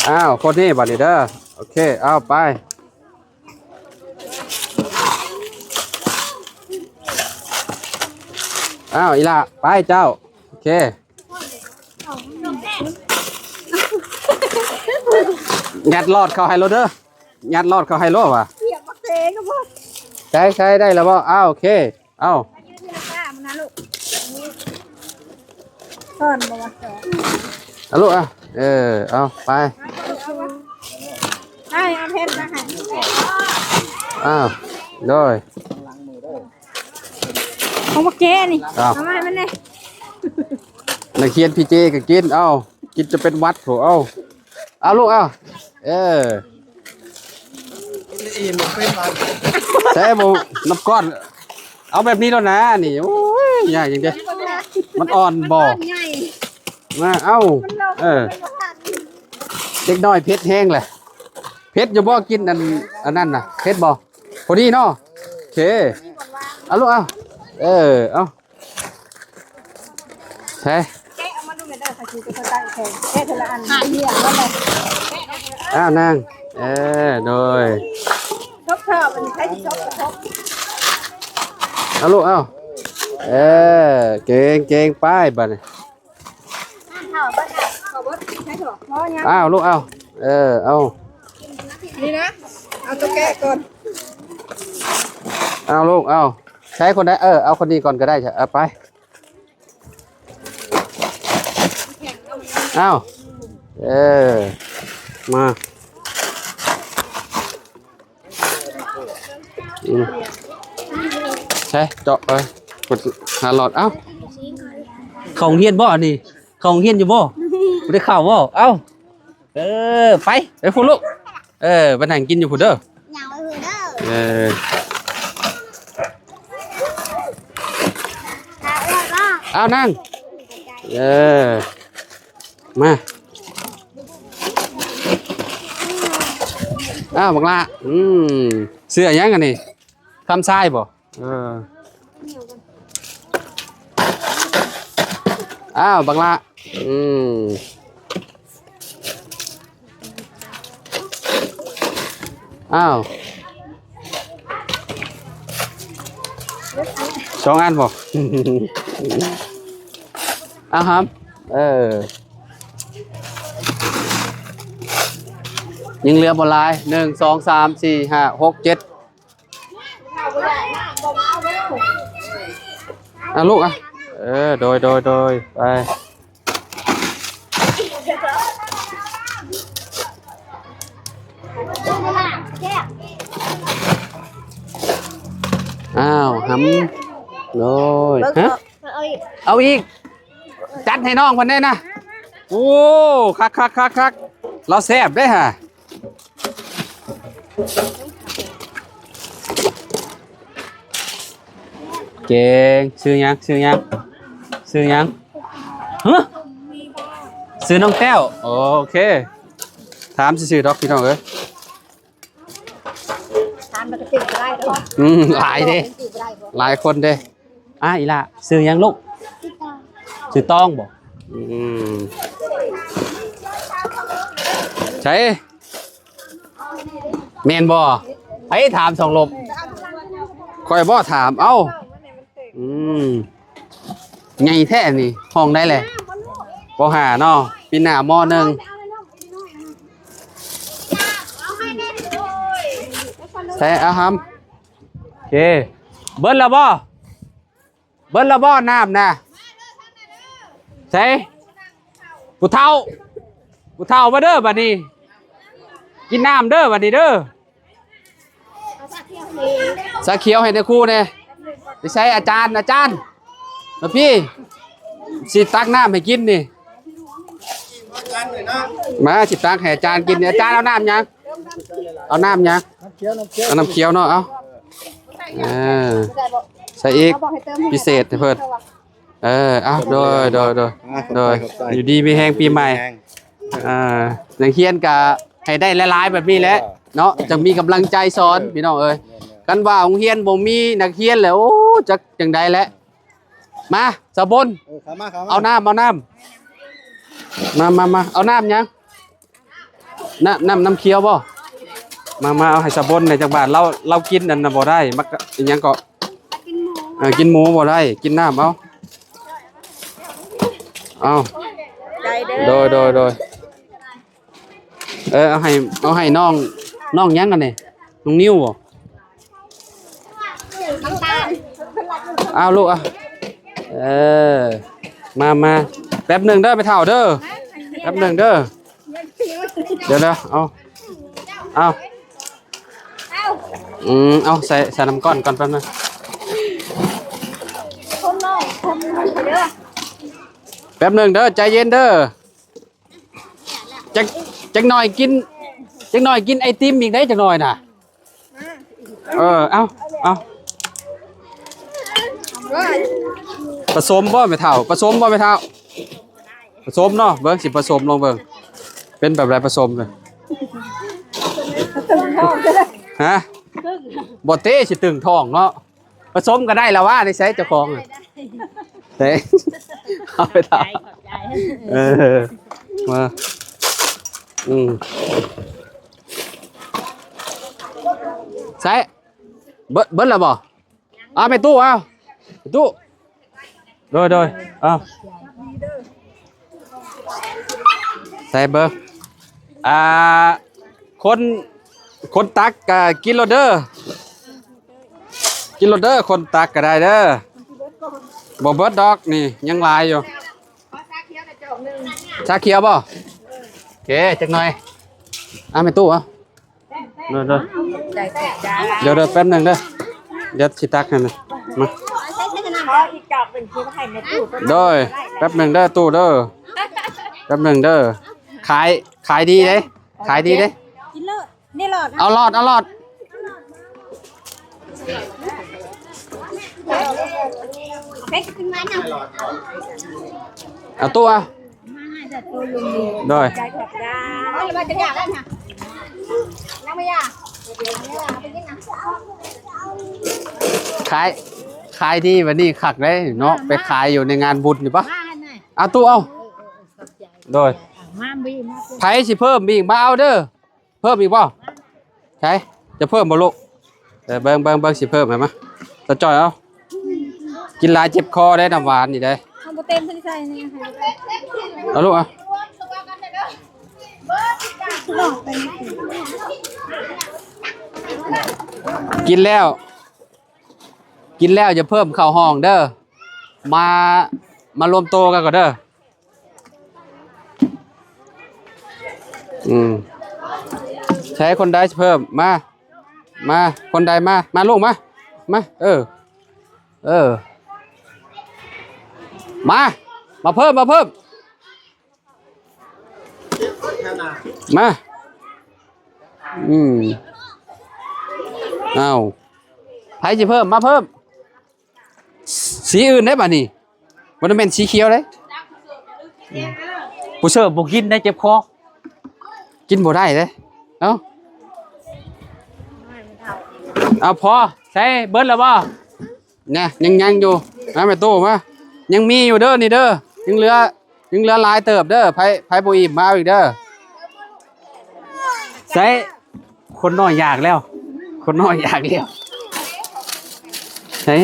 ອ້າວ ຄົນນີ້ບາດນີ້ເດີ. ໂອເຄ ເອົາໄປ. ອ້າວ ອີ່ຫຼ້າ ໄປເຈົ້າ. ໂອເຄ ຍັດລອດເຂົ້າໃຫ້ໂລດເດີ ຍັດລອດເຂົ້າໃຫ້ໂລດວ່າ. ໃຊ້ ໃຊ້ໄດ້ແລ້ວບໍ່? ອ້າວ ໂອເຄ ເອົາ ເອົາລູກ ເອົາ ເອີ ເອົາໄປ ໄປ ເອົາເພັດມາໃຫ້ ອ້າວ ໂດຍ ຂອງພວກເຈ້ນີ້ ອ້າວ ເອົາມາໃຫ້ມັນແດ່. ນັກຮຽນພີ່ເຈກໍກິນ ເອົາ ກິນຈະເປັນຫວັດພຸ້ນ ເອົາ ເອົາລູກ ເອົາ ເອີ ກິນອີ່ມເປັນຫວັດ ແຊບບໍ່ ນ້ຳກ້ອນ ເອົາແບບນີ້ໂລດນາ ນີ້ ໂອ້ຍ ຍາກຫຍັງເດ້ ມັນອ່ອນບໍ່ ມັນອ່ອນໃຫຍ່ ມາ ເອົາ ເອີ ເດັກນ້ອຍເຜັດແຮງແຫຼະ ເຜັດຢູ່ບໍ່ ກິນອັນ ອັນນັ້ນນະ ເຜັດບໍ່? ພໍດີເນາະ ໂອເຄ ເອົາລູກ ເອົາ ເອີ ເອົາ ໃສ່ ແກະເອົາມາດູແມ່ເດີ ຂ້ອຍຊິເປັນຄົນຕັ້ງແຂງ ແກະເທື່ອລະອັນ ຫາເຫຍື່ອເອົາເລີຍ ແກະເອົາເທື່ອ ອ້າວ ນາງ ເອີ ໂດຍ ທົບເທື່ອ ມັນໃຜຊິທົບກໍທົບ ເອົາລູກ ເອົາ ເອີ ເກັ່ງໆ ໄປບາດນີ້. ອ້າວ ລູກ ເອົາ ເອີ ເອົາ ນີ້ນະ ເອົາຕົວແກະກ່ອນ. ເອົາ ລູກ ເອົາ ໃຊ້ຄົນໃດ? ເອີ ເອົາຄົນນີ້ກ່ອນກໍໄດ້. ເອົາ ໄປ. ອ້າວ ເອີ ມາ ອືມ ໃສ່ເຈາະ ເອີ ກົດຫ້າຫຼອດ. ເອົ້າ ເຂົ້າໂຮງຮຽນບໍ່ອັນນີ້? ເຂົ້າໂຮງຮຽນຢູ່ບໍ່? ບໍ່ໄດ້ເຂົ້າບໍ່? ເອົ້າ ເອີ ໄປ ໄປພຸ້ນລູກ. ເອີ ໄປນັ່ງກິນຢູ່ພຸ້ນເດີ. ເອີ ເອົາ ນັ່ງ ເອີ ມາ. ອ້າວ ບັກຫຼ້າ ອືມ ເສື້ອຫຍັງອັນນີ້? ຄຳຊາຍບໍ່? ເອີ ອ້າວ ບັກຫຼ້າ ອືມ ອ້າວ ສອງອັນບໍ່? ອ້າວ ຫຳ ເອີ ຍັງເຫຼືອບໍ່ຫຼາຍ ໜຶ່ງ ສອງ ສາມ ສີ່ ຫ້າ ຫົກ ເຈັດ. ອ່ະ ລູກ ອ່ະ ເອີ ໂດຍ ໂດຍ ໂດຍ ໄປ. ອ້າວ ຫຳ ໂດຍ ເບິ່ງ ຮະ ເອົາອີກ ເອົາອີກ ຈັດໃຫ້ນ້ອງເພິ່ນແດ່ນະ. ໂອ້ ຄັກໆໆໆ ລາວແຊບເດ້ຫະ. ເກັ່ງ ຊື່ຫຍັງ? ຊື່ຫຍັງ? ຊື່ຫຍັງ? ຮະ? ຊື່ນ້ອງແຕ້ວ. ໂອເຄ ຖາມຊື່ໆດອກ ພີ່ນ້ອງເອີຍ. ຖາມແລ້ວກໍຈື່ບໍ່ໄດ້ດອກ. ອືມ ຫຼາຍເດ້ ຫຼາຍຄົນເດ້. ອ່າ ອີ່ຫຼ້າ ຊື່ຫຍັງລູກ? ຊື່ຕອງ. ຊື່ຕອງບໍ? ອືມ ໃສ ແມ່ນບໍ່? ໃຜຖາມສອງລົບ? ຂ້ອຍບໍ່ຖາມ. ເອົ້າ ອືມ ໃຫຍ່ແທ້ນີ້. ຫ້ອງໃດແຫຼະ? ປໍຫ້າເນາະ ປີໜ້າມໍໜຶ່ງ. ໃສ ອາຫຳ ໂອເຄ ເບິດແລ້ວບໍ່? ເບິດແລ້ວບໍ່ນ້ຳນະ? ໃສ ຜູ້ເຖົ້າ ຜູ້ເຖົ້າມາເດີບາດນີ້ ກິນນ້ຳເດີບາດນີ້ເດີ. ຊາຂຽວໃຫ້ແດ່ຄູແດ່. ໄປໃສອາຈານ? ອາຈານ ມາພີ້ ຊິຕັກນ້ຳໃຫ້ກິນນີ້. ມາ ຊິຕັກໃຫ້ອາຈານກິນນີ້. ອາຈານເອົານ້ຳຫຍັງ? ເອົານ້ຳຫຍັງ? ນ້ຳຂຽວ ນ້ຳຂຽວ ເອົານ້ຳຂຽວເນາະ. ເອົາ ເອີ ໃສ່ອີກ ພິເສດໃຫ້ເພິ່ນ. ເອີ ເອົາ ໂດຍ ໂດຍ ໂດຍ ອ່າ ຂອບໃຈ ໂດຍ ຂອບໃຈ ຢູ່ດີມີແຮງປີໃໝ່. ອ່າ ນັກຮຽນກະໃຫ້ໄດ້ຫຼາຍໆແບບນີ້ແຫຼະເນາະ ຈັ່ງມີກຳລັງໃຈສອນ ພີ່ນ້ອງເອີຍ. ຄັນວ່າໂຮງຮຽນບໍ່ມີນັກຮຽນແລ້ວ ໂອ້ ຈັກຈັ່ງໃດແຫຼະ. ມາ ສາບົນ ເອີ ເອົານ້ຳ ເອົານ້ຳ ມາ ມາ ມາ ເອົານ້ຳຫຍັງ? ນ້ຳ ນ້ຳ ນ້ຳຂຽວບໍ່? ມາ ມາ ເອົາໃຫ້ສາບົນແດ່ຈັກບາດ. ລາວ ລາວກິນອັນນັ້ນບໍ່ໄດ້ ມັກ ອີຫຍັງເກາະ ເອີ ກິນໝູບໍ່ໄດ້ ກິນນ້ຳເອົາ. ເອົາ ໂດຍ ໂດຍ ໂດຍ. ເອີ ເອົາໃຫ້ ເອົາໃຫ້ນ້ອງ ນ້ອງຫຍັງອັນນີ້? ນ້ອງນິວບໍ? ອ້າວ ລູກ ເອີ ມາ ມາ ແປັບໜຶ່ງເດີ ແມ່ເຖົ້າເດີ ແປັບໜຶ່ງເດີ. ດຽວ ດຽວ ເອົາ ເອົາ ອືມ ເອົາ ໃສ່ ໃສ່ນ້ຳກ້ອນກ່ອນ ແປັບໜຶ່ງ ຄົນນ້ອຍ ຄົນນ້ອຍເດີ ແປັບໜຶ່ງເດີ ໃຈເຢັນເດີ. ຈັກ ຈັກໜ່ອຍກິນ ຈັກໜ່ອຍກິນໄອຕິມອີກໄດ໋ ຈັກໜ່ອຍນະ. ເອີ ເອົາ ເອົາ ປະສົມບໍ່ແມ່ເຖົ້າ? ປະສົມບໍ່ແມ່ເຖົ້າ? ປະສົມເນາະ ເບິ່ງ ຊິປະສົມ ລອງເບິ່ງ ເປັນແບບໃດປະສົມນະ? ຮະ? ບໍ່ເຕ ຊິຕຶງທ້ອງເນາະ. ປະສົມກໍໄດ້ລະວ່າ ໃນໃສເຈົ້າຂອງ ໃສ ເອົາໄປຖາມ ຂອບໃຈ ເອີ ມາ ອືມ ໃສ ເບິດ ເບິດແລ້ວບໍ່? ເອົາ ແມ່ຕູ້ ເອົາ ແມ່ຕູ້ ໂດຍ ໂດຍ ເອົາ ໃສ່ເບິ່ງ ອ່າ ຄົນ ຄົນຕັກກໍກິນໂລດເດີ ກິນໂລດເດີ ຄົນຕັກກໍໄດ້ເດີ ບໍ່ເບິດດອກ ນີ້ຍັງຫຼາຍຢູ່. ຊາຂຽວບໍ່? ໂອເຄ ຈັກໜ່ອຍ ອ່ະ ແມ່ຕູ້ ເອົາ ໂດຍ ໂດຍ ດຽວ ດຽວ ແປັບໜຶ່ງເດີ ດຽວຊິຕັກໃຫ້ນະ ມາ ໂດຍ ແປັບໜຶ່ງເດີຕູ້ເດີ ແປັບໜຶ່ງເດີ ຂາຍ ຂາຍດີເດ້ ຂາຍດີເດ້ ກິນໂລດ ນີ້ຫຼອດນະ ເອົາຫຼອດ ເອົາຫຼອດ ເອົາຕູ້ ໂດຍ ຂາຍ ຂາຍດີບັດນີ້ຄັກເດ້ເນາະ ໄປຂາຍຢູ່ໃນງານບຸນນີ້ປະ ເອົາຕູ້ ເອົາ ໂດຍ ໃຜຊິເພີ່ມອີກ ມາເອົາເດີ ເພີ່ມອີກບໍ່? ໃສ ຈະເພີ່ມບໍ່ລູກ? ເອີ ເບິ່ງ ເບິ່ງ ເບິ່ງ ຊິເພີ່ມໃຫ້ມາ ຕາຈ່ອຍເອົາ ກິນຫຼາຍເຈັບຄໍເດ້ ນ້ຳຫວານນີ້ເດ້ ເອົາບໍ່ເຕັມ ໃສ່ນີ້ ເອົາລູກ ເອົາ ກິນແລ້ວ ກິນແລ້ວຢ່າເພີ່ມເຂົ້າຫ້ອງເດີ ມາ ມາລວມໂຕກັນກ່ອນເດີ. ອືມ ໃຊ້ຄົນໃດເພີ່ມ ມາ ມາ ຄົນໃດ ມາ ມາລູກ ມາ ມາ ເອີ ເອີ ມາ ມາເພີ່ມ ມາເພີ່ມ ມາ ອືມ ເອົາ ໃຜຊິເພີ່ມ ມາເພີ່ມ. ສີອື່ນເດ້ບາດນີ້ ບໍ່ໄດ້ແມ່ນສີຂຽວເດ້ ຜູ້ເສີບບໍ່ກິນໄດ້ ເຈັບຄໍ ກິນບໍ່ໄດ້ເດ້ ເອົ້າ ເອົາ ພໍ ໃສ່ເບິດແລ້ວບໍ່? ນະ ຍັງ ຍັງຢູ່ ມາແມ່ຕູ້ມາ ຍັງມີຢູ່ເດີນີ້ເດີ ຍັງເຫຼືອ ຍັງເຫຼືອຫຼາຍເຕີບເດີ ໃຜ ໃຜບໍ່ອີ່ມມາເອົາອີກເດີ ໃສ່ ຄົນນ້ອຍຢາກແລ້ວ ຄົນນ້ອຍຢາກແລ້ວ ໃສ່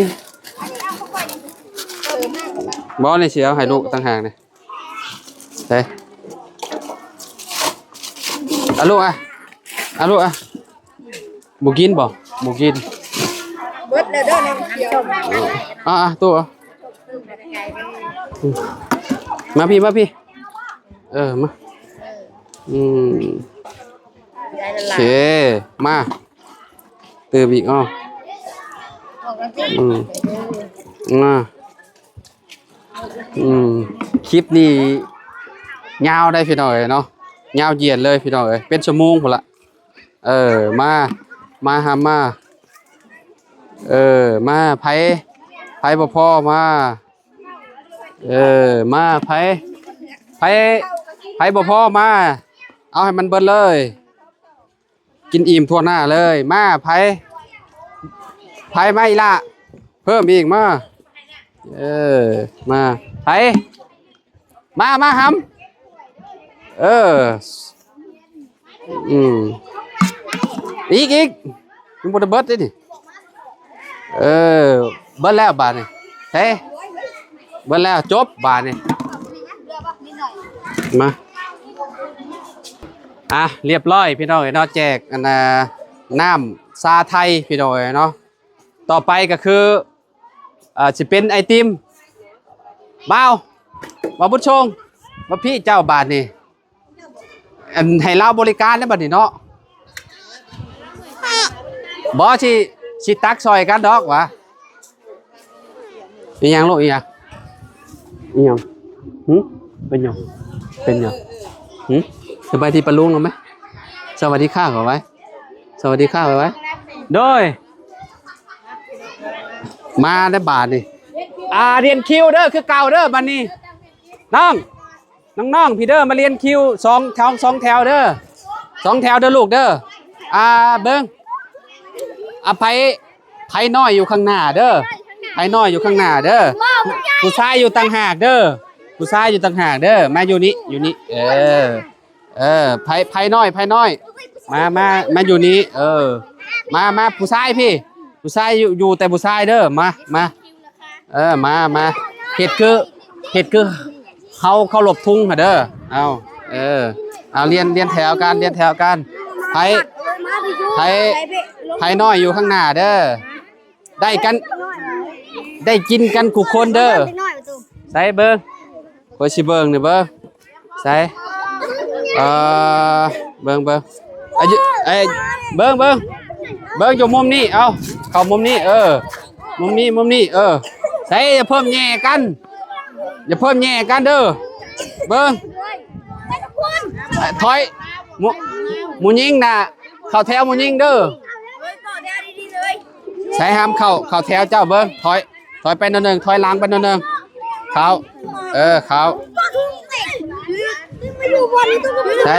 ບໍ່ ນີ້ຊິເອົາໃຫ້ລູກຕ່າງຫາກນີ້ ໃສ່ ອາລູກອະ ອາລູກອະ ບໍ່ກິນບໍ່? ບໍ່ກິນ ເບິດແລ້ວເດີ ນ້ຳຂຽວ ອ່າ ອ່າ ຕູ້ ມາພີ້ ມາພີ້ ເອີ ມາ ອືມ ໂອເຄ ມາ ຕື່ມອີກ ອ້ອ ອືມ ມາ ອືມ ຄລິບນີ້ຍາວໄດ໋ພີ່ນ້ອງເອີຍເນາະ ຍາວຢຽດເລີຍພີ່ນ້ອງເອີຍ ເປັນຊົ່ວໂມງພຸ້ນລະ ເອີ ມາ ມາຫາມາ ເອີ ມາ ໃຜ ໃຜບໍ່ພໍມາ ເອີ ມາ ໃຜ ໃຜ ໃຜບໍ່ພໍມາ ເອົາໃຫ້ມັນເບິດເລີຍ ກິນອີ່ມທົ່ວໜ້າເລີຍ ມາ ໃຜ ໃຜ ມາອີ່ຫຼ້າ ເພີ່ມອີກ ມາ ເອີ ມາ ໃຜ ມາ ມາຫຳ ເອີ ອືມ ອີກ ອີກ ຍັງບໍ່ໄດ້ເບິດເດ້ນີ້ ເອີ ເບິດແລ້ວບາດນີ້ ເອີ ເບິດແລ້ວ ຈົບບາດນີ້ ມາ ອ່ະ ລຽບຮ້ອຍພີ່ນ້ອງເອີຍເນາະ ແຈກອັນນ່າ ນ້ຳຊາໄທພີ່ນ້ອງເອີຍເນາະ ຕໍ່ໄປກໍຄື ເອີ ຊິເປັນໄອຕິມ ບ່າວ ບ່າວບຸນຊົງ ມາພີ້ເຈົ້າບາດນີ້ ອັນ ໃຫ້ລາວບໍລິການແລ້ວບາດນີ້ເນາະ ບໍ່ ຊິ ຊິຕັກຊ່ອຍກັນດອກຫວາ ອີຫຍັງລູກ ອີຫຍັງ ອີຫຍັງ ຫື ເປັນຫຍັງ ເປັນຫຍັງ ຫື ສະບາຍດີປ້າລຸງເອົາໄໝ ສະຫວັດດີຄ່າເຂົາໄວ້ ສະຫວັດດີຄ່າໄວໆ ໂດຍ ມາແລ້ວບາດນີ້ ອ່າ ລຽນຄິວເດີ ຄືເກົ່າເດີ ບາດນີ້ ນ້ອງ ນ້ອງໆ ພີ້ເດີ ມາລຽນຄິວ ສອງແຖວ ສອງແຖວເດີ ສອງແຖວເດີລູກເດີ ອ່າ ເບິ່ງ ອ່າ ໃຜ ໃຜນ້ອຍຢູ່ຂ້າງໜ້າເດີ ໃຜນ້ອຍຢູ່ຂ້າງໜ້າເດີ ຜູ້ຊາຍຢູ່ຕ່າງຫາກເດີ ຜູ້ຊາຍຢູ່ຕ່າງຫາກເດີ ມາຢູ່ນີ້ ຢູ່ນີ້ ເອີ ເອີ ໃຜ ໃຜນ້ອຍ ໃຜນ້ອຍ ມາ ມາ ມາຢູ່ນີ້ ເອີ ມາ ມາ ຜູ້ຊາຍພີ້ ຜູ້ຊາຍຢູ່ ຢູ່ແຕ່ຜູ້ຊາຍເດີ ມາ ມາ ເອີ ມາ ມາ ເຮັດຄື ເຮັດຄືເຮົາເຄົາລົບທຸງຫັ້ນເດີ. ເອົາ ເອີ ເອົາ ລຽນ ລຽນແຖວກັນ ລຽນແຖວກັນ. ໃຜ ໃຜ ໃຜນ້ອຍຢູ່ຂ້າງໜ້າເດີ. ໄດ້ກັນ ໄດ້ກິນກັນທຸກຄົນເດີ. ໃສ່ເບິ່ງ ຂ້ອຍຊິເບິ່ງນີ້ເບິ່ງ ໃສ່ ເອີ ເບິ່ງ ເບິ່ງ ອາຍຸ ເອີ ເບິ່ງ ເບິ່ງ ເບິ່ງຢູ່ມຸມນີ້. ເອົາ ເຂົ້າມຸມນີ້ ເອີ ມຸມນີ້ ມຸມນີ້ ເອີ ໃສ່ ຢ່າເພີ່ມແຍ່ກັນ ຢ່າເພີ່ມແຍ່ກັນເດີ. ເບິ່ງ ຖອຍ ໝູ່ ໝູ່ຍິງນະ ເຂົ້າແຖວໝູ່ຍິງເດີ. ໃສ່ ຫ້າມເຂົ້າ ເຂົ້າແຖວເຈົ້າ. ເບິ່ງ ຖອຍ ຖອຍໄປໜ້ອຍໜຶ່ງ ຖອຍຫຼັງໄປໜ້ອຍໜຶ່ງ. ເຂົ້າ ເອີ ເຂົ້າ ໃສ່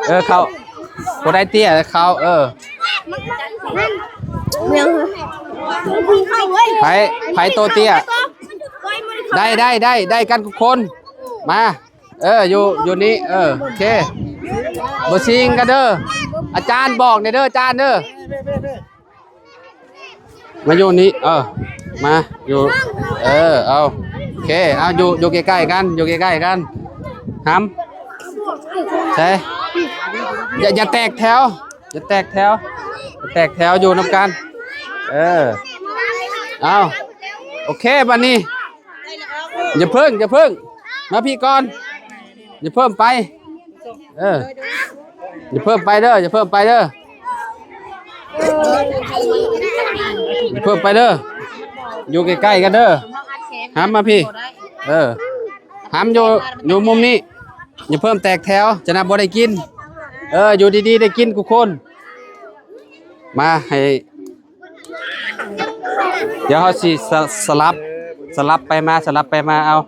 ເອີ ເຂົ້າ ຜູ້ໃດເຕ້ຍເຂົ້າ. ເອີ ໃຜ ໃຜໂຕເຕ້ຍ ໄດ້ ໄດ້ ໄດ້ ໄດ້ກັນທຸກຄົນ. ມາ ເອີ ຢູ່ ຢູ່ນີ້ ເອີ ໂອເຄ ບໍ່ຊິງກັນເດີ. ອາຈານບອກແດ່ເດີ ອາຈານເດີ. ມາຢູ່ນີ້ ເອີ ມາຢູ່ ເອີ ເອົາ ໂອເຄ ເອົາ ຢູ່ ຢູ່ໃກ້ໆກັນ ຢູ່ໃກ້ໆກັນ. ຫຳ ໃສ່ ຢ່າ ຢ່າແຕກແຖວ ຢ່າແຕກແຖວ ຢ່າແຕກແຖວ ຢູ່ນຳກັນ. ເອີ ເອົາ ໂອເຄ ບັດນີ້ ຢ່າເພິ່ງ ຢ່າເພິ່ງ ມາພີ້ກ່ອນ ຢ່າເພີ່ມໄປ. ເອີ ຢ່າເພີ່ມໄປເດີ ຢ່າເພີ່ມໄປເດີ ຢ່າເພີ່ມໄປເດີ. ຢູ່ໃກ້ໆກັນເດີ. ຫຳມາພີ້ ເອີ ຫຳຢູ່ ຢູ່ມຸມນີ້. ຢ່າເພີ່ມແຕກແຖວ ຈະນຳບໍ່ໄດ້ກິນ. ເອີ ຢູ່ດີໆ ໄດ້ກິນທຸກຄົນ. ມາໃຫ້ ດຽວເຮົາຊິສະ ສະຫຼັບ ສະຫຼັບໄປມາ ສະຫຼັບໄປມາ. ເອົາ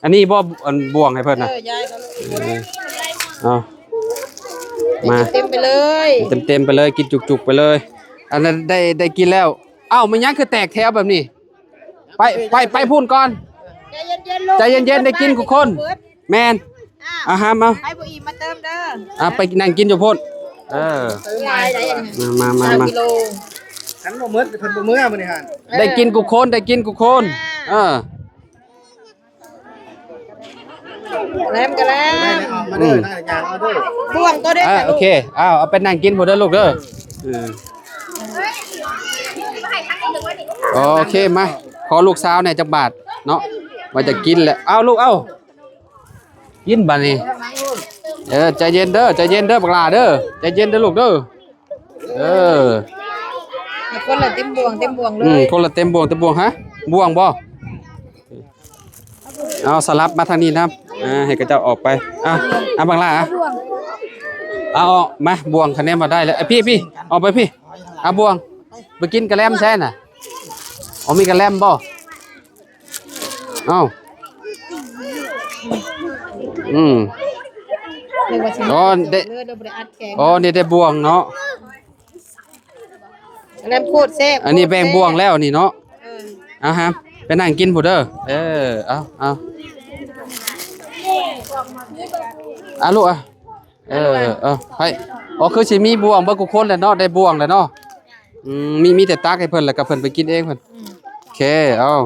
ອັນນີ້ບໍ່ ອັນບ່ວງໃຫ້ເພິ່ນນະ. ເອີ ຢາຍເອົາລູກ ເອີ ເອົາ ມາ ເຕັມໆໄປເລີຍ ເຕັມໆໄປເລີຍ ກິນຈຸກໆໄປເລີຍ. ອັນນັ້ນໄດ້ ໄດ້ກິນແລ້ວ. ເອົ້າ ມັນຍັງຄືແຕກແຖວແບບນີ້? ໄປ ໄປ ໄປພຸ້ນກ່ອນ ໃຈເຢັນໆ ລູກ ໃຈເຢັນໆ ໄດ້ກິນທຸກຄົນ. ແມ່ນ ອ່າ ເອົາ ຫາມເອົາ ໃຜບໍ່ອີ່ມມາເຕີມເດີ. ອ່າ ໄປນັ່ງກິນຢູ່ພຸ້ນ. ເອີ ເຕີມຫຼາຍໄດ໋ ມາ ມາ ມາ ສາມກິໂລ. ຄັນບໍ່ໝົດເພິ່ນບໍ່ເມືອມື້ນີ້ຫັ້ນ. ໄດ້ກິນທຸກຄົນ ໄດ້ກິນທຸກຄົນ. ອ່າ ເອີ ແລມກະແລມ ມາເດີ ອືມ ນາຍຍ່າງເອົາເດີ ບ່ວງໂຕເດັດ. ອ່າ ໂອເຄ ເອົາ ເອົາໄປນັ່ງກິນພຸ້ນເດີລູກເດີ. ເອີ ໂອເຄ ມາ ຂໍລູກສາວແດ່ຈັກບາດເນາະ ວ່າຈະກິນແຫຼະ. ເອົາລູກ ເອົາ ກິນບາດນີ້. ເອີ ໃຈເຢັນເດີ ໃຈເຢັນເດີບັກຫຼ້າເດີ ໃຈເຢັນເດີລູກເດີ. ເອີ ຄົນລະເຕັມບ່ວງ ເຕັມບ່ວງເລີຍ. ອືມ ຄົນລະເຕັມບ່ວງ ເຕັມບ່ວງ. ຫາ ບ່ວງບໍ່? ເອົາ ສະຫຼັບມາທາງນີ້ນຳ ອ່າ ໃຫ້ເຂົາເຈົ້າອອກໄປ. ອ່າ ອ່າ ບັກຫຼ້າ ອ່າ ເອົາອອກມາ ບ່ວງ ຄະແນນວ່າໄດ້ແລ້ວ. ອ່າ ພີ້ ພີ້ ອອກໄປພີ້. ອ່າ ບ່ວງ ໄປກິນກະແລັມໃສນະ? ອໍ ມີກະແລັມບໍ່? ເອົ້າ ອືມ ອໍ ໄດ້ ເລີຍ ບໍ່ໄດ້ອັດແຂງ. ອໍ ນີ້ໄດ້ບ່ວງເນາະ ແລມໂຄດແຊບ. ອັນນີ້ແບ່ງບ່ວງແລ້ວນີ້ເນາະ. ເອີ ອາຫາ ໄປນັ່ງກິນພຸ້ນເດີ. ເອີ ເອົາ ເອົາ ອາລູກ ອາ ເອີ ເອີ ໃຜ ອໍ ຄືຊິມີບ່ວງເບິດທຸກຄົນແຫຼະເນາະ ໄດ້ບ່ວງແຫຼະເນາະ. ອືມ ມີ ມີແຕ່ຕັກໃຫ້ເພິ່ນ ແລ້ວກໍເພິ່ນໄປກິນເອງເພິ່ນ. ອືມ ໂອເຄ ເອົາ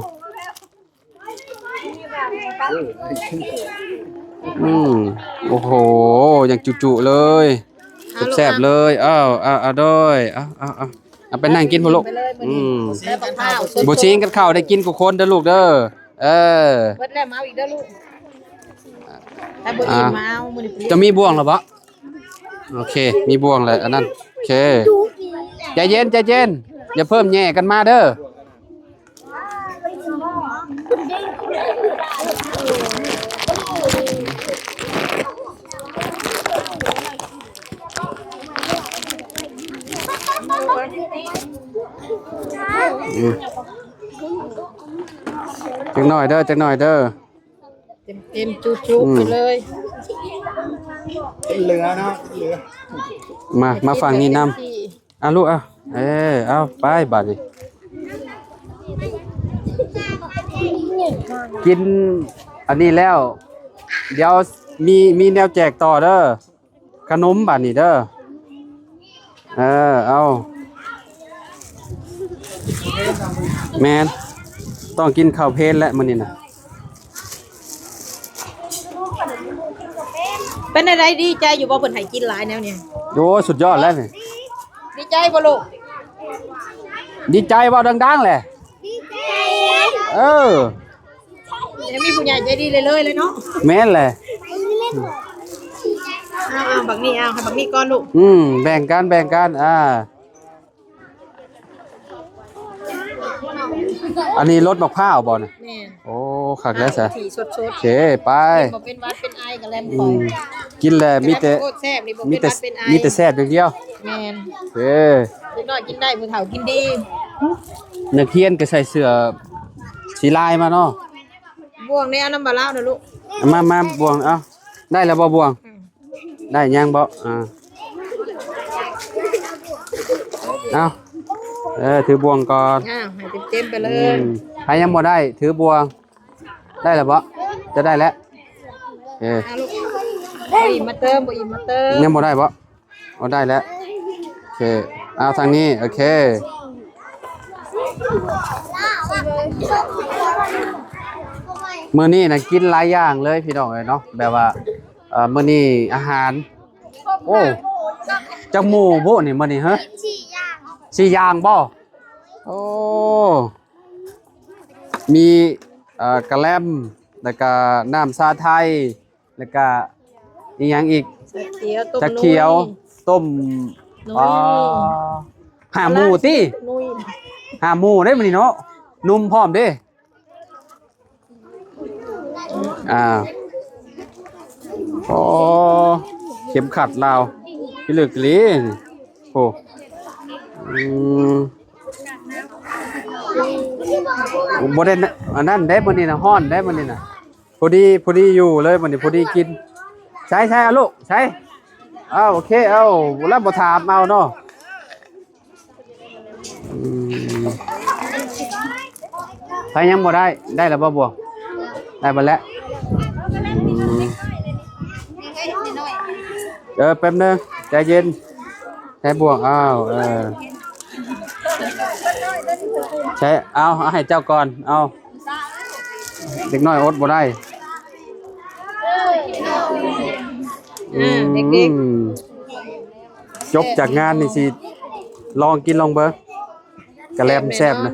ອືມ ໂອ້ໂຫ ຍັງຈຸໆເລີຍ ແຊບໆເລີຍ. ເອົາ ເອົາ ເອົາ ໂດຍ ເອົາ ເອົາ ເອົາ ເອົາໄປນັ່ງກິນພຸ້ນລູກ. ອືມ ບໍ່ຊິງກັນເຂົ້າ ໄດ້ກິນທຸກຄົນເດີລູກເດີ. ເອີ ເບິດແລ້ວມາເອົາອີກເດີລູກ. ຖ້າບໍ່ອີ່ມມາເອົາ ມື້ນີ້ ຈະມີບ່ວງແລ້ວບໍ່? ໂອເຄ ມີບ່ວງແລ້ວ ອັນນັ້ນ ໂອເຄ ໃຈເຢັນ ໃຈເຢັນ ຢ່າເພີ່ມແຍ່ກັນມາເດີ. ອືມ ຈັກໜ້ອຍເດີ ຈັກໜ້ອຍເດີ. ເຕັມໆ ຈຸໆ ອືມ ໄປເລີຍ. ເຫຼືອເນາະ ເຫຼືອ. ມາ ມາຝັ່ງນີ້ນຳ. ເຕັມທີ່ ອ່ະລູກ ອ່ະ ເອີ ເອົາໄປບາດນີ້. ກິນອັນນີ້ແລ້ວ ດຽວມີ ມີແນວແຈກຕໍ່ເດີ. ຂະໜົມບາດນີ້ເດີ. ເອີ ເອົາ ແມ່ນ ຕ້ອງກິນເຂົ້າເພນແຫຼະມື້ນີ້ນະ. ເປັນຈັ່ງໃດ ດີໃຈຢູ່ບໍ່ ເພິ່ນໃຫ້ກິນຫຼາຍແນວນີ້? ໂອ້ ສຸດຍອດແລ້ວນີ້. ດີໃຈບໍ່ລູກ? ດີໃຈ ເວົ້າດັງໆແຫຼະ. ດີໃຈ. ເອີ ຍັງມີຜູ້ໃຫຍ່ໃຈດີເລື້ອຍໆເລີຍເນາະ. ແມ່ນແຫຼະ. ເອົາໆ ບັກນີ້ ເອົາໃຫ້ບັກນີ້ກ່ອນລູກ. ອືມ ແບ່ງກັນ ແບ່ງກັນ ອ່າ. ອັນນີ້ລົດໝາກພ້າວບໍ່ນະ? ແມ່ນ. ໂອ້ ຄັກແລ້ວຊະ. ກະທິສົດໆ. ໂອເຄ ໄປ. ບໍ່ເປັນຫວັດເປັນໄອກະແລັມຂອງ. ອືມ ກິນແລ້ວມີແຕ່ ໂຄດແຊບນີ້ ບໍ່ເປັນຫວັດເປັນໄອ ມີແຕ່ແຊບຢ່າງດຽວ. ແມ່ນ. ໂອເຄ ເດັກນ້ອຍກິນໄດ້ ຜູ້ເຖົ້າກິນດີ. ນັກຮຽນກໍໃສ່ເສື້ອສີລາຍມາເນາະ. ບ່ວງນີ້ເອົານຳບ່າວລາວນະລູກ. ມາ ມາ ບ່ວງ ເອົາ ໄດ້ແລ້ວບໍ່ບ່ວງ? ອືມ ໄດ້ຍັງບໍ່? ອ່າ ເອົາ ເອີ ຖືບ່ວງກ່ອນ. ອ້າວ ໃຫ້ເຕັມໆໄປເລີຍ. ອືມ ໃຜຍັງບໍ່ໄດ້ ຖືບ່ວງ. ໄດ້ແລ້ວບໍ່? ຈະໄດ້ແລ້ວ. ເອີ ເອົາລູກ ບໍ່ອີ່ມມາເຕີມ ບໍ່ອີ່ມມາເຕີມ. ຍັງບໍ່ໄດ້ບໍ່? ເອົາ ໄດ້ແລ້ວ. ໂອເຄ ເອົາ ທາງນີ້. ໂອເຄ ມື້ນີ້ນະກິນຫຼາຍຢ່າງເລີຍພີ່ນ້ອງເອີຍເນາະ ແບບວ່າ ເອີ ມື້ນີ້ອາຫານ ໂອ້ ຈັກໝູ່ບຸນີ້ມື້ນີ້ ຮະ? ສີ່ຢ່າງ ສີ່ຢ່າງບໍ່? ໂອ້ ມີ ເອີ ກະແລັມ ແລ້ວກະນ້ຳຊາໄທ ແລ້ວກະອີ່ຫຍັງອີກ? ຊາຂຽວ ຕົ້ມ ຊາຂຽວ ນຸຍ ຕົ້ມ ນຸຍ ອໍ ຫ້າໝູ່ຕິ? ນຸຍ ຫ້າໝູ່ເດ້ມື້ນີ້ເນາະ ໜຸ່ມພ້ອມເດ້. ອ່າ ໂອ້ ເຂັມຂັດລາວພິລຶກອີ່ຫຼີ. ໂອ້ ອືມ ບໍ່ໄດ້ ອັນນັ້ນເດ້ ມື້ນີ້ນະ ຮ້ອນເດ້ມື້ນີ້ນະ. ພໍດີ ພໍດີຢູ່ເລີຍ ມື້ນີ້ພໍດີກິນ. ໃສ່ ໃສ່ ເອົາລູກ ໃສ່. ເອົາ ໂອເຄ ເອົາ ແລ້ວບໍ່ຖາມເອົາເນາະ. ອືມ ໃຜຍັງບໍ່ໄດ້? ໄດ້ແລ້ວບໍ່ ບ່ວງ? ໄດ້ເບິດແລ້ວ. ອືມ ເອີ ແປັບໜຶ່ງ ໃຈເຢັນ ໃຊ້ບ່ວງ. ອ້າວ ເອີ ໃຊ້ ເອົາ ເອົາໃຫ້ເຈົ້າກ່ອນ ເອົາ. ເດັກນ້ອຍອົດບໍ່ໄດ້. ອືມ ເດັກໆ ຈົບຈາກງານນີ້ຊິລອງກິນລອງເບິ່ງ ກະແລັມແຊບນະ.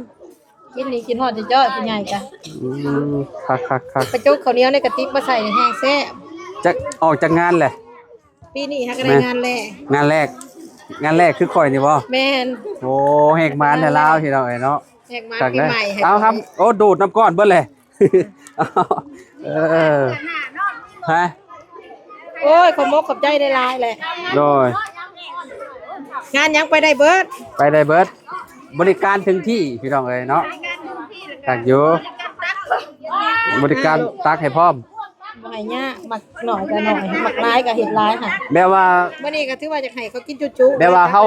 ກິນນີ້ກິນຮອດເຈົ້າ ຜູ້ໃຫຍ່ກະ ອືມ ຄັກໆໆ ໄປຈົກເຂົ້າໜຽວໃນກະຕິກມາໃສ່ແຮງແຊບ. ຈັກອອກຈາກງານແຫຼະ. ປີນີ້ຫາກະໄດ້ງານແລກ ງານແລກ ງານແລກຄືຂ້ອຍນີ້ບໍ່? ແມ່ນ. ໂອ້ ແຮກມານແທ້ລາວ ພີ່ນ້ອງເອີຍເນາະ. ແຮກມານປີໃໝ່. ເອົາ ເອົາ ໂອ້ ດູດນ້ຳກ້ອນເບິດແຫຼະ. ເອີ ຮະ ໂອ້ຍ ຂອບມົກຂອບໃຈຫຼາຍໆແຫຼະ. ໂດຍ ງານຫຍັງໄປໄດ້ເບິດ ໄປໄດ້ເບິດ. ບໍລິການເຖິງທີ່ ພີ່ນ້ອງເອີຍເນາະ. ຄັກຢູ່ ບໍລິການຕັກໃຫ້ພ້ອມ. ບໍ່ໃຫ້ຍາກ ໝາກໜ້ອຍກໍໜ້ອຍ ໝາກຫຼາຍກໍເຮັດຫຼາຍຫັ້ນ. ແບບວ່າມື້ນີ້ກໍຖືວ່າຢາກໃຫ້ເຂົາກິນຈຸໆ ແບບວ່າເຮົາ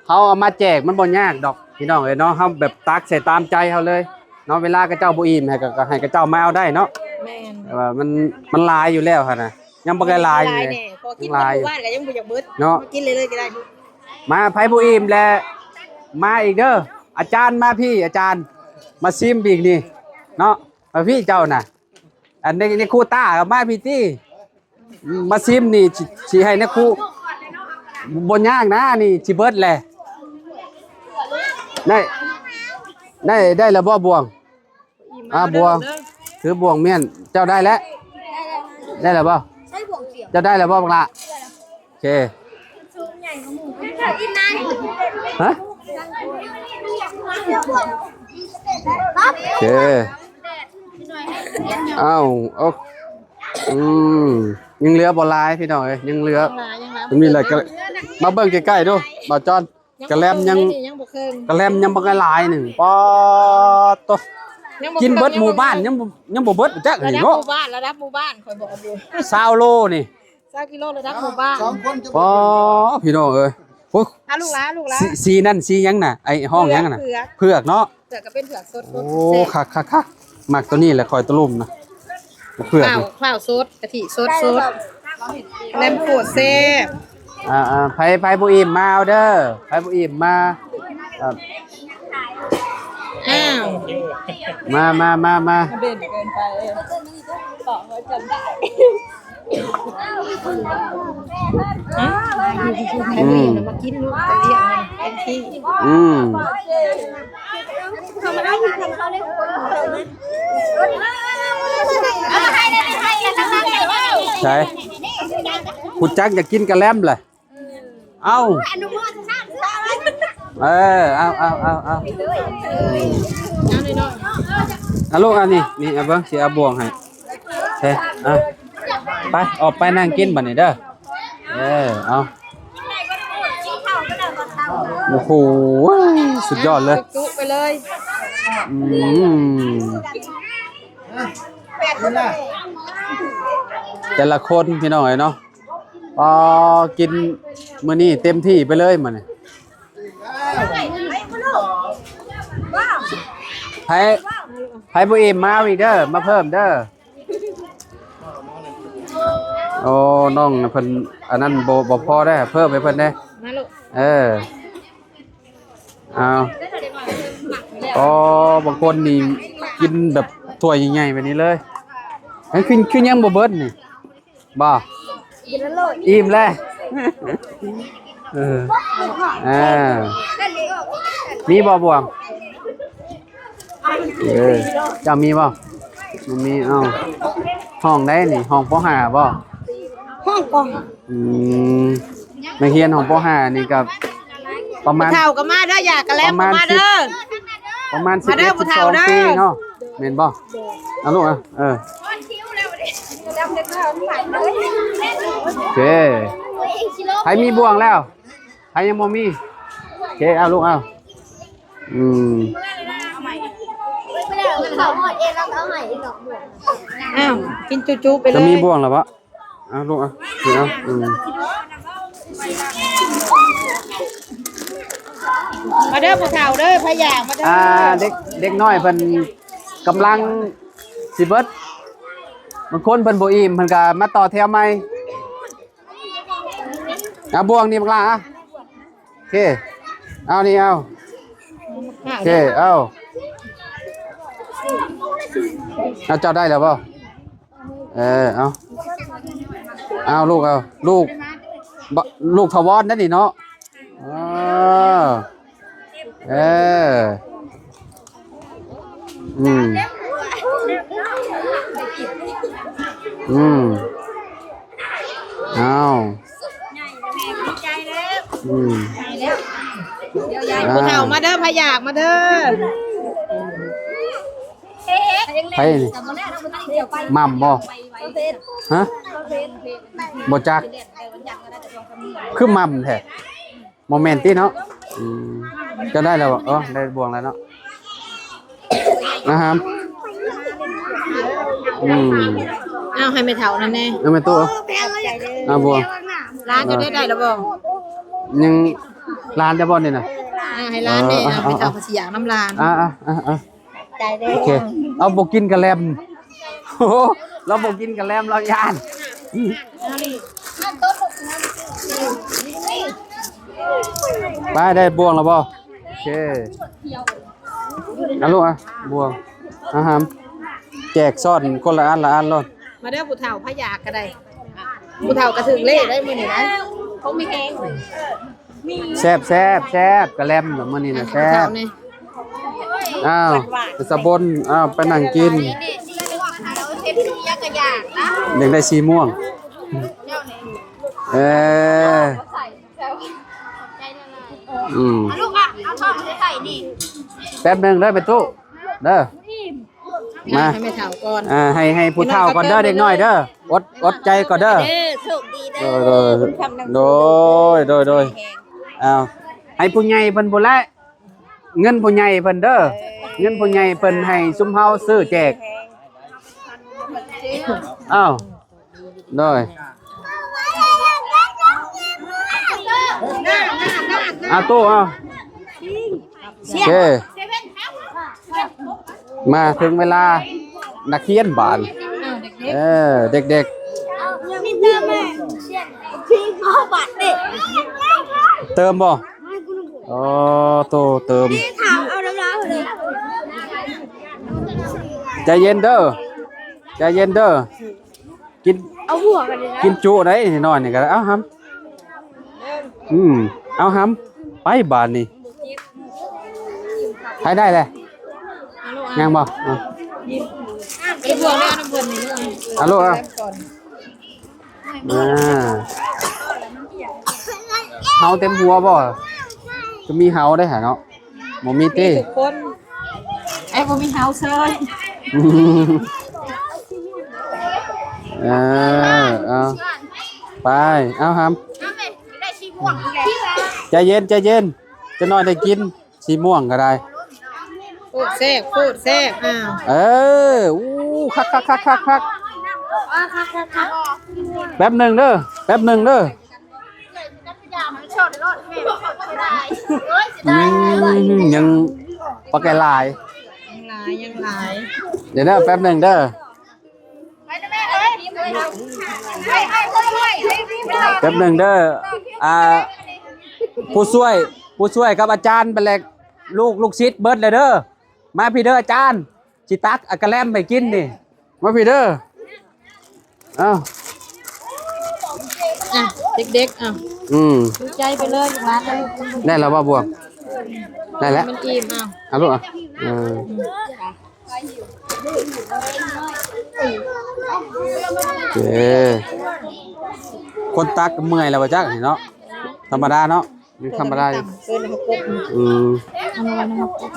ເຮົາເອົາມາແຈກມັນບໍ່ຍາກດອກ ພີ່ນ້ອງເອີຍເນາະ. ເຮົາແບບຕັກໃສ່ຕາມໃຈເຮົາເລີຍເນາະ. ເວລາເຂົາເຈົ້າບໍ່ອີ່ມ ໃຫ້ ກໍ ກໍໃຫ້ເຂົາເຈົ້າມາເອົາໄດ້ເນາະ. ແມ່ນ. ແຕ່ວ່າມັນ ມັນຫຼາຍຢູ່ແລ້ວຫັ້ນນະ ຍັງບໍ່ໄດ້ຫຼາຍ ຫຼາຍແດ່. ພໍກິນໝົດໝູ່ບ້ານກໍຍັງບໍ່ຢາກເບິດ ເນາະ ກິນເລື້ອຍໆກໍໄດ້. ມາ ໃຜບໍ່ອີ່ມແລ້ວ ມາອີກເດີ. ອາຈານມາພີ້ ອາຈານ ມາຊິມອີກນີ້ເນາະ. ມາພີ້ເຈົ້ານະ. ອັນນີ້ ນີ້ຄູຕ້າກໍມາພີ້ຕິ ມາຊິມນີ້ ຊິ ຊິໃຫ້ນະຄູ ບໍ່ຍາກນະ ນີ້ຊິເບິດແຫຼະ. ໄດ້ ໄດ້ ໄດ້ແລ້ວບໍ່ບ່ວງ? ອ່າ ບ່ວງ ຖືບ່ວງມ້ຽນ ເຈົ້າໄດ້ແລ້ວ ໄດ້ແລ້ວບໍ່? ເຈົ້າໄດ້ແລ້ວບໍ່ບັກຫຼ້າ? ໂອເຄ ຮະ ໂອເຄ ອ້າວ ໂອ້ ອືມ ຍັງເຫຼືອບໍ່ຫຼາຍພີ່ນ້ອງເອີຍ ຍັງເຫຼືອ ຍັງຫຼາຍ ຍັງຫຼາຍ ມັນມີຫຼາຍ ມາເບິ່ງໃກ້ໆດູ ບ່າວຈອນ ກະແລັມຍັງ ຍັງບໍ່ເຄິ່ງ ກະແລັມຍັງບັກຫຼາຍໜຶ່ງ ປາດໂຕ ກິນເບິດໝູ່ບ້ານ ຍັງບໍ່ ຍັງບໍ່ເບິດຈັກ ລະດັບໝູ່ບ້ານ ລະດັບໝູ່ບ້ານ ຂ້ອຍບອກຢູ່ ຊາວໂລນີ້ ຊາວກິໂລລະດັບໝູ່ບ້ານ ສອງຄົນ ປາດ ພີ່ນ້ອງເອີຍ ໂອ້ຍ ອ່ະ ລູກຫຼານ ລູກຫຼານ ສີ ສີນັ້ນສີຫຍັງນະ ໄອ້ຫ້ອງຫຍັງນະ ເຜືອກ ເຜືອກເນາະ ເຜືອກກໍເປັນເຜືອກສົດ ໂອ້ ຄັກໆໆ ມັກໂຕນີ້ແຫຼະ ຂ້ອຍຕະລຸມນະ ເຜືອກ ເຜົ້າ ເຜົ້າສົດ ກະທິສົດ ແຫຼມໂຄດແຊບ ອ່າໆ ໃຜ ໃຜບໍ່ອີ່ມມາເອົາເດີ ໃຜບໍ່ອີ່ມມາ ອ່າ ອ້າວ ມາ ມາ ມາ ມາ ເດັ່ນເກີນໄປ ບອກວ່າຈຳໄດ້ ຮະ ອືມ ມາກິນເນາະ ໄປລ້ຽງມັນເຕັມທີ່ ອືມ ໃສ ຮູ້ຈັກຢາກກິນກະແລັມລະ ເອົາ ເອີ ເອົາ ເອົາ ເອົາ ເອົາ ເອົາລູກ ອັນນີ້ ນີ້ ເອົາເບິ່ງ ຊິເອົາບ່ວງໃຫ້ ເອີ ເອົາ ໄປ ອອກໄປນັ່ງກິນບັດນີ້ເດີ ເອີ ເອົາ ໂອ້ໂຫ ສຸດຍອດເລີຍ ຈຸໄປເລີຍ ອືມ ແຕ່ລະຄົນ ພີ່ນ້ອງເອີຍເນາະ ອໍ ກິນມື້ນີ້ເຕັມທີ່ໄປເລີຍມື້ນີ້ ໃຜ ໃຜບໍ່ອີ່ມມາເອົາອີກເດີ ມາເພີ່ມເດີ ໂອ້ ນ້ອງເພິ່ນ ອັນນັ້ນບໍ່ ບໍ່ພໍເດີ ເພີ່ມໃຫ້ເພິ່ນແດ່ ມາລູກ ເອີ ອ້າວ ອໍ ບາງຄົນນີ້ກິນແບບຖ້ວຍໃຫຍ່ໆແບບນີ້ເລີຍ ມັນຄື ຄືຍັງບໍ່ເບິດນີ້ ບໍ່ ອີ່ມແລ້ວ ເອີ ອ່າ ມີບໍ່ບ່ວງ ເອີ ເຈົ້າມີບໍ່ ບໍ່ມີ ເອົ້າ ຫ້ອງໃດນີ້ ຫ້ອງ ປໍຫ້າ ບໍ່ ຫ້ອງ ປໍຫ້າ ອືມ ນັກຮຽນຫ້ອງ ປໍຫ້າ ນີ້ກໍປະມານ ຜູ້ເຖົ້າກໍມາເດີ ຢາກະແລັມກໍມາເດີ ປະມານສິບ ປະມານສິບເອັດ ສິບສອງປີເນາະ ແມ່ນບໍ່ ເອົາລູກ ເອີ ໂອເຄ ໃຜມີບ່ວງແລ້ວ ໃຜຍັງບໍ່ມີ ໂອເຄ ເອົາລູກ ເອົາ ອືມ ອ້າວ ກິນຈຸໆໄປເລີຍ ຈະມີບ່ວງແລ້ວບໍ່ ເອົາລູກ ເອົາ ນີ້ເອົາ ອືມ ມາເດີຜູ້ເຖົ້າເດີ ພະຢາກມາເດີ ອ່າ ເດັກ ເດັກນ້ອຍເພິ່ນກຳລັງຊິເບິດ ບາງຄົນເພິ່ນບໍ່ອີ່ມ ເພິ່ນກໍມາຕໍ່ແຖວໃໝ່ ເອົາບ່ວງນີ້ບັກຫຼ້າ ໂອເຄ ເອົານີ້ ເອົາ ໂອເຄ ເອົາ ເອົາ ເຈົ້າໄດ້ແລ້ວບໍ່? ເອີ ເອົາ ເອົາລູກ ເອົາລູກ ລູກຖາວອນເດ້ນີ້ເນາະ ເອີ ເອີ ອືມ ອືມ ເອົາ ອືມ ຜູ້ເຖົ້າມາເດີ ພະຢາກມາເດີ ໃຜນີ້ ໝ່ຳບໍ່? ຮະ? ບໍ່ຈັກ ຄືໝ່ຳແທ້ ບໍ່ແມ່ນຕິເນາະ ອືມ ຈະໄດ້ແລ້ວບໍ່? ເອີ ໄດ້ບ່ວງແລ້ວເນາະ ອາຫານ ອືມ ເອົາໃຫ້ແມ່ເຖົ້ານັ້ນແດ່ ເອົາແມ່ຕູ້ ເອົາບ່ວງ ຫຼານຈະໄດ້ ໄດ້ແລ້ວບໍ່? ຍັງ ຫຼານຈະບໍ່ນີ້ນະ ເອີ ໃຫ້ຫຼານແດ່ ເອີ ແມ່ເຖົ້າເພິ່ນຊິຢາກນຳຫຼານ ອ່າໆໆ ໃຈເດີ ໂອເຄ ເອົາ ບໍ່ກິນກະແລັມ ໂອ້ ລາວບໍ່ກິນກະແລັມ ລາວຢ້ານ ໄປ ໄດ້ບ່ວງແລ້ວບໍ່? ໂອເຄ ເອົາລູກ ອ່ະ ບ່ວງ ອາຫານ ແຈກຊ້ອນຄົນລະອັນລະອັນໂລດ ມາເດີຜູ້ເຖົ້າ ໃຜຢາກກະໄດ້ ຜູ້ເຖົ້າກະຖືກເລກໄດ້ມື້ນີ້ນະ ຄົງມີແຮງ ແຊບ ແຊບ ແຊບ ກະແລັມມື້ນີ້ນະ ແຊບ ອ້າວ ສະບົນ ອ້າວ ໄປນັ່ງກິນ ຢາກໄດ້ສີມ່ວງ ເອີ ອືມ ເອົາລູກອະ ເອົາທ້ອງໃສ່ນີ້ ແປັບໜຶ່ງເດີແມ່ຕູ້ ເດີ ມາ ໃຫ້ແມ່ເຖົ້າກ່ອນ ອ່າ ໃຫ້ ໃຫ້ຜູ້ເຖົ້າກ່ອນເດີ ເດັກນ້ອຍເດີ ອົດ ອົດໃຈກ່ອນເດີ ເອີ ໂຊກດີເດີ ໂດຍ ໂດຍ ໂດຍ ໂດຍ ອ້າວ ໃຫ້ຜູ້ໃຫຍ່ເພິ່ນພຸ້ນແຫຼະ ເງິນຜູ້ໃຫຍ່ເພິ່ນເດີ ເງິນຜູ້ໃຫຍ່ເພິ່ນໃຫ້ຊຸມເຮົາຊື້ແຈກ ອ້າວ ໂດຍ ອາໂຕ ເອົາ ໂອເຄ ມາເຖິງເວລານັກຮຽນບາດ ເອີ ເດັກໆ ເຕີມບໍ່? ອໍ ໂຕເຕີມ ຖາມເອົານຳລາວເລີຍ ໃຈເຢັນເດີ ໃຈເຢັນເດີ ກິນ ເອົາຫົວກັນເລີຍນະ ກິນຈຸໄດ໋ ນ້ອຍນີ້ກໍໄດ້ ເອົາຫຳ ອືມ ເອົາຫຳ ໄປບາດນີ້ ໃຜໄດ້ແຫຼະ ຍັງບໍ່ ເອົາ ໄປບວກແລ້ວນຳເພິ່ນນີ້ ເອົາໂລດ ເອົາ ອ່າ ເຫົາເຕັມຫົວບໍ່ ຄືມີເຫົາໄດ້ຫາເນາະ ບໍ່ມີຕິ ມີທຸກຄົນ ໄອ້ບໍ່ມີເຫົາເຊີຍ ເອີ ເອົາ ໄປ ເອົາຫຳ ໃຈເຢັນ ໃຈເຢັນ ຈັກໜ້ອຍໄດ້ກິນ ສີມ່ວງກໍໄດ້ ໂຄດແຊບ ໂຄດແຊບ ອ້າວ ເອີ ອູ້ ຄັກໆໆໆ ອ່າ ຄັກໆໆ ແປັບໜຶ່ງເດີ ແປັບໜຶ່ງເດີ ອືມ ຍັງປາກແກຫຼາຍ ຍັງຫຼາຍ ຍັງຫຼາຍ ດຽວເດີ ແປັບໜຶ່ງເດີ ແປັບໜຶ່ງເດີ ອ່າ ຜູ້ຊ່ວຍ ຜູ້ຊ່ວຍກັບອາຈານໄປແລ້ວ ລູກ ລູກສິດເບິດແລ້ວເດີ ມາພີ້ເດີອາຈານ ຊິຕັກ ອາ ກະແລັມໃຫ້ກິນນີ້ ມາພີ້ເດີ ເອົາ ອ່ະ ເດັກໆ ເອົາ ອືມ ຖືໃຈໄປເລີຍ ລູກຫຼານເອີຍ ໄດ້ແລ້ວບໍ່ ບວງ ໄດ້ແລ້ວ ມັນອີ່ມ ເອົາ ເອົາລູກ ເອົາ ເອີ ເອີ ຄົນຕັກກໍເມື່ອຍແລ້ວວ່າຈັກນີ້ເນາະ ທຳມະດາເນາະ ຍັງທຳມະດາຢູ່ ເອີ ນ້ຳກົກ ອືມ ເອົາມາໄວ້ນ້ຳກົກ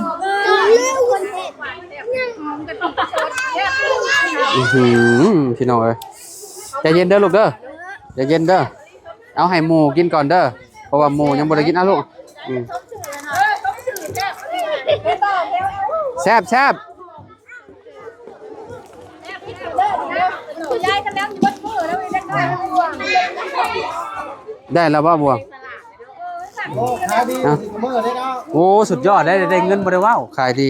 ອືຫື ພີ່ນ້ອງເອີຍ ໃຈເຢັນເດີລູກເດີ ໃຈເຢັນເດີ ເອົາໃຫ້ໝູ່ກິນກ່ອນເດີ ເພາະວ່າໝູ່ຍັງບໍ່ໄດ້ກິນ ເອົາລູກ ອືມ ແຊບໆ ໄດ້ແລ້ວບໍ່ ບວງ? ໂອ້ ຂາຍດີ ຮະ? ທຸກມື້ເດ້ເນາະ ໂອ້ ສຸດຍອດເດ້ ໄດ້ເງິນບໍ່ໄດ້ເວົ້າ ຂາຍດີ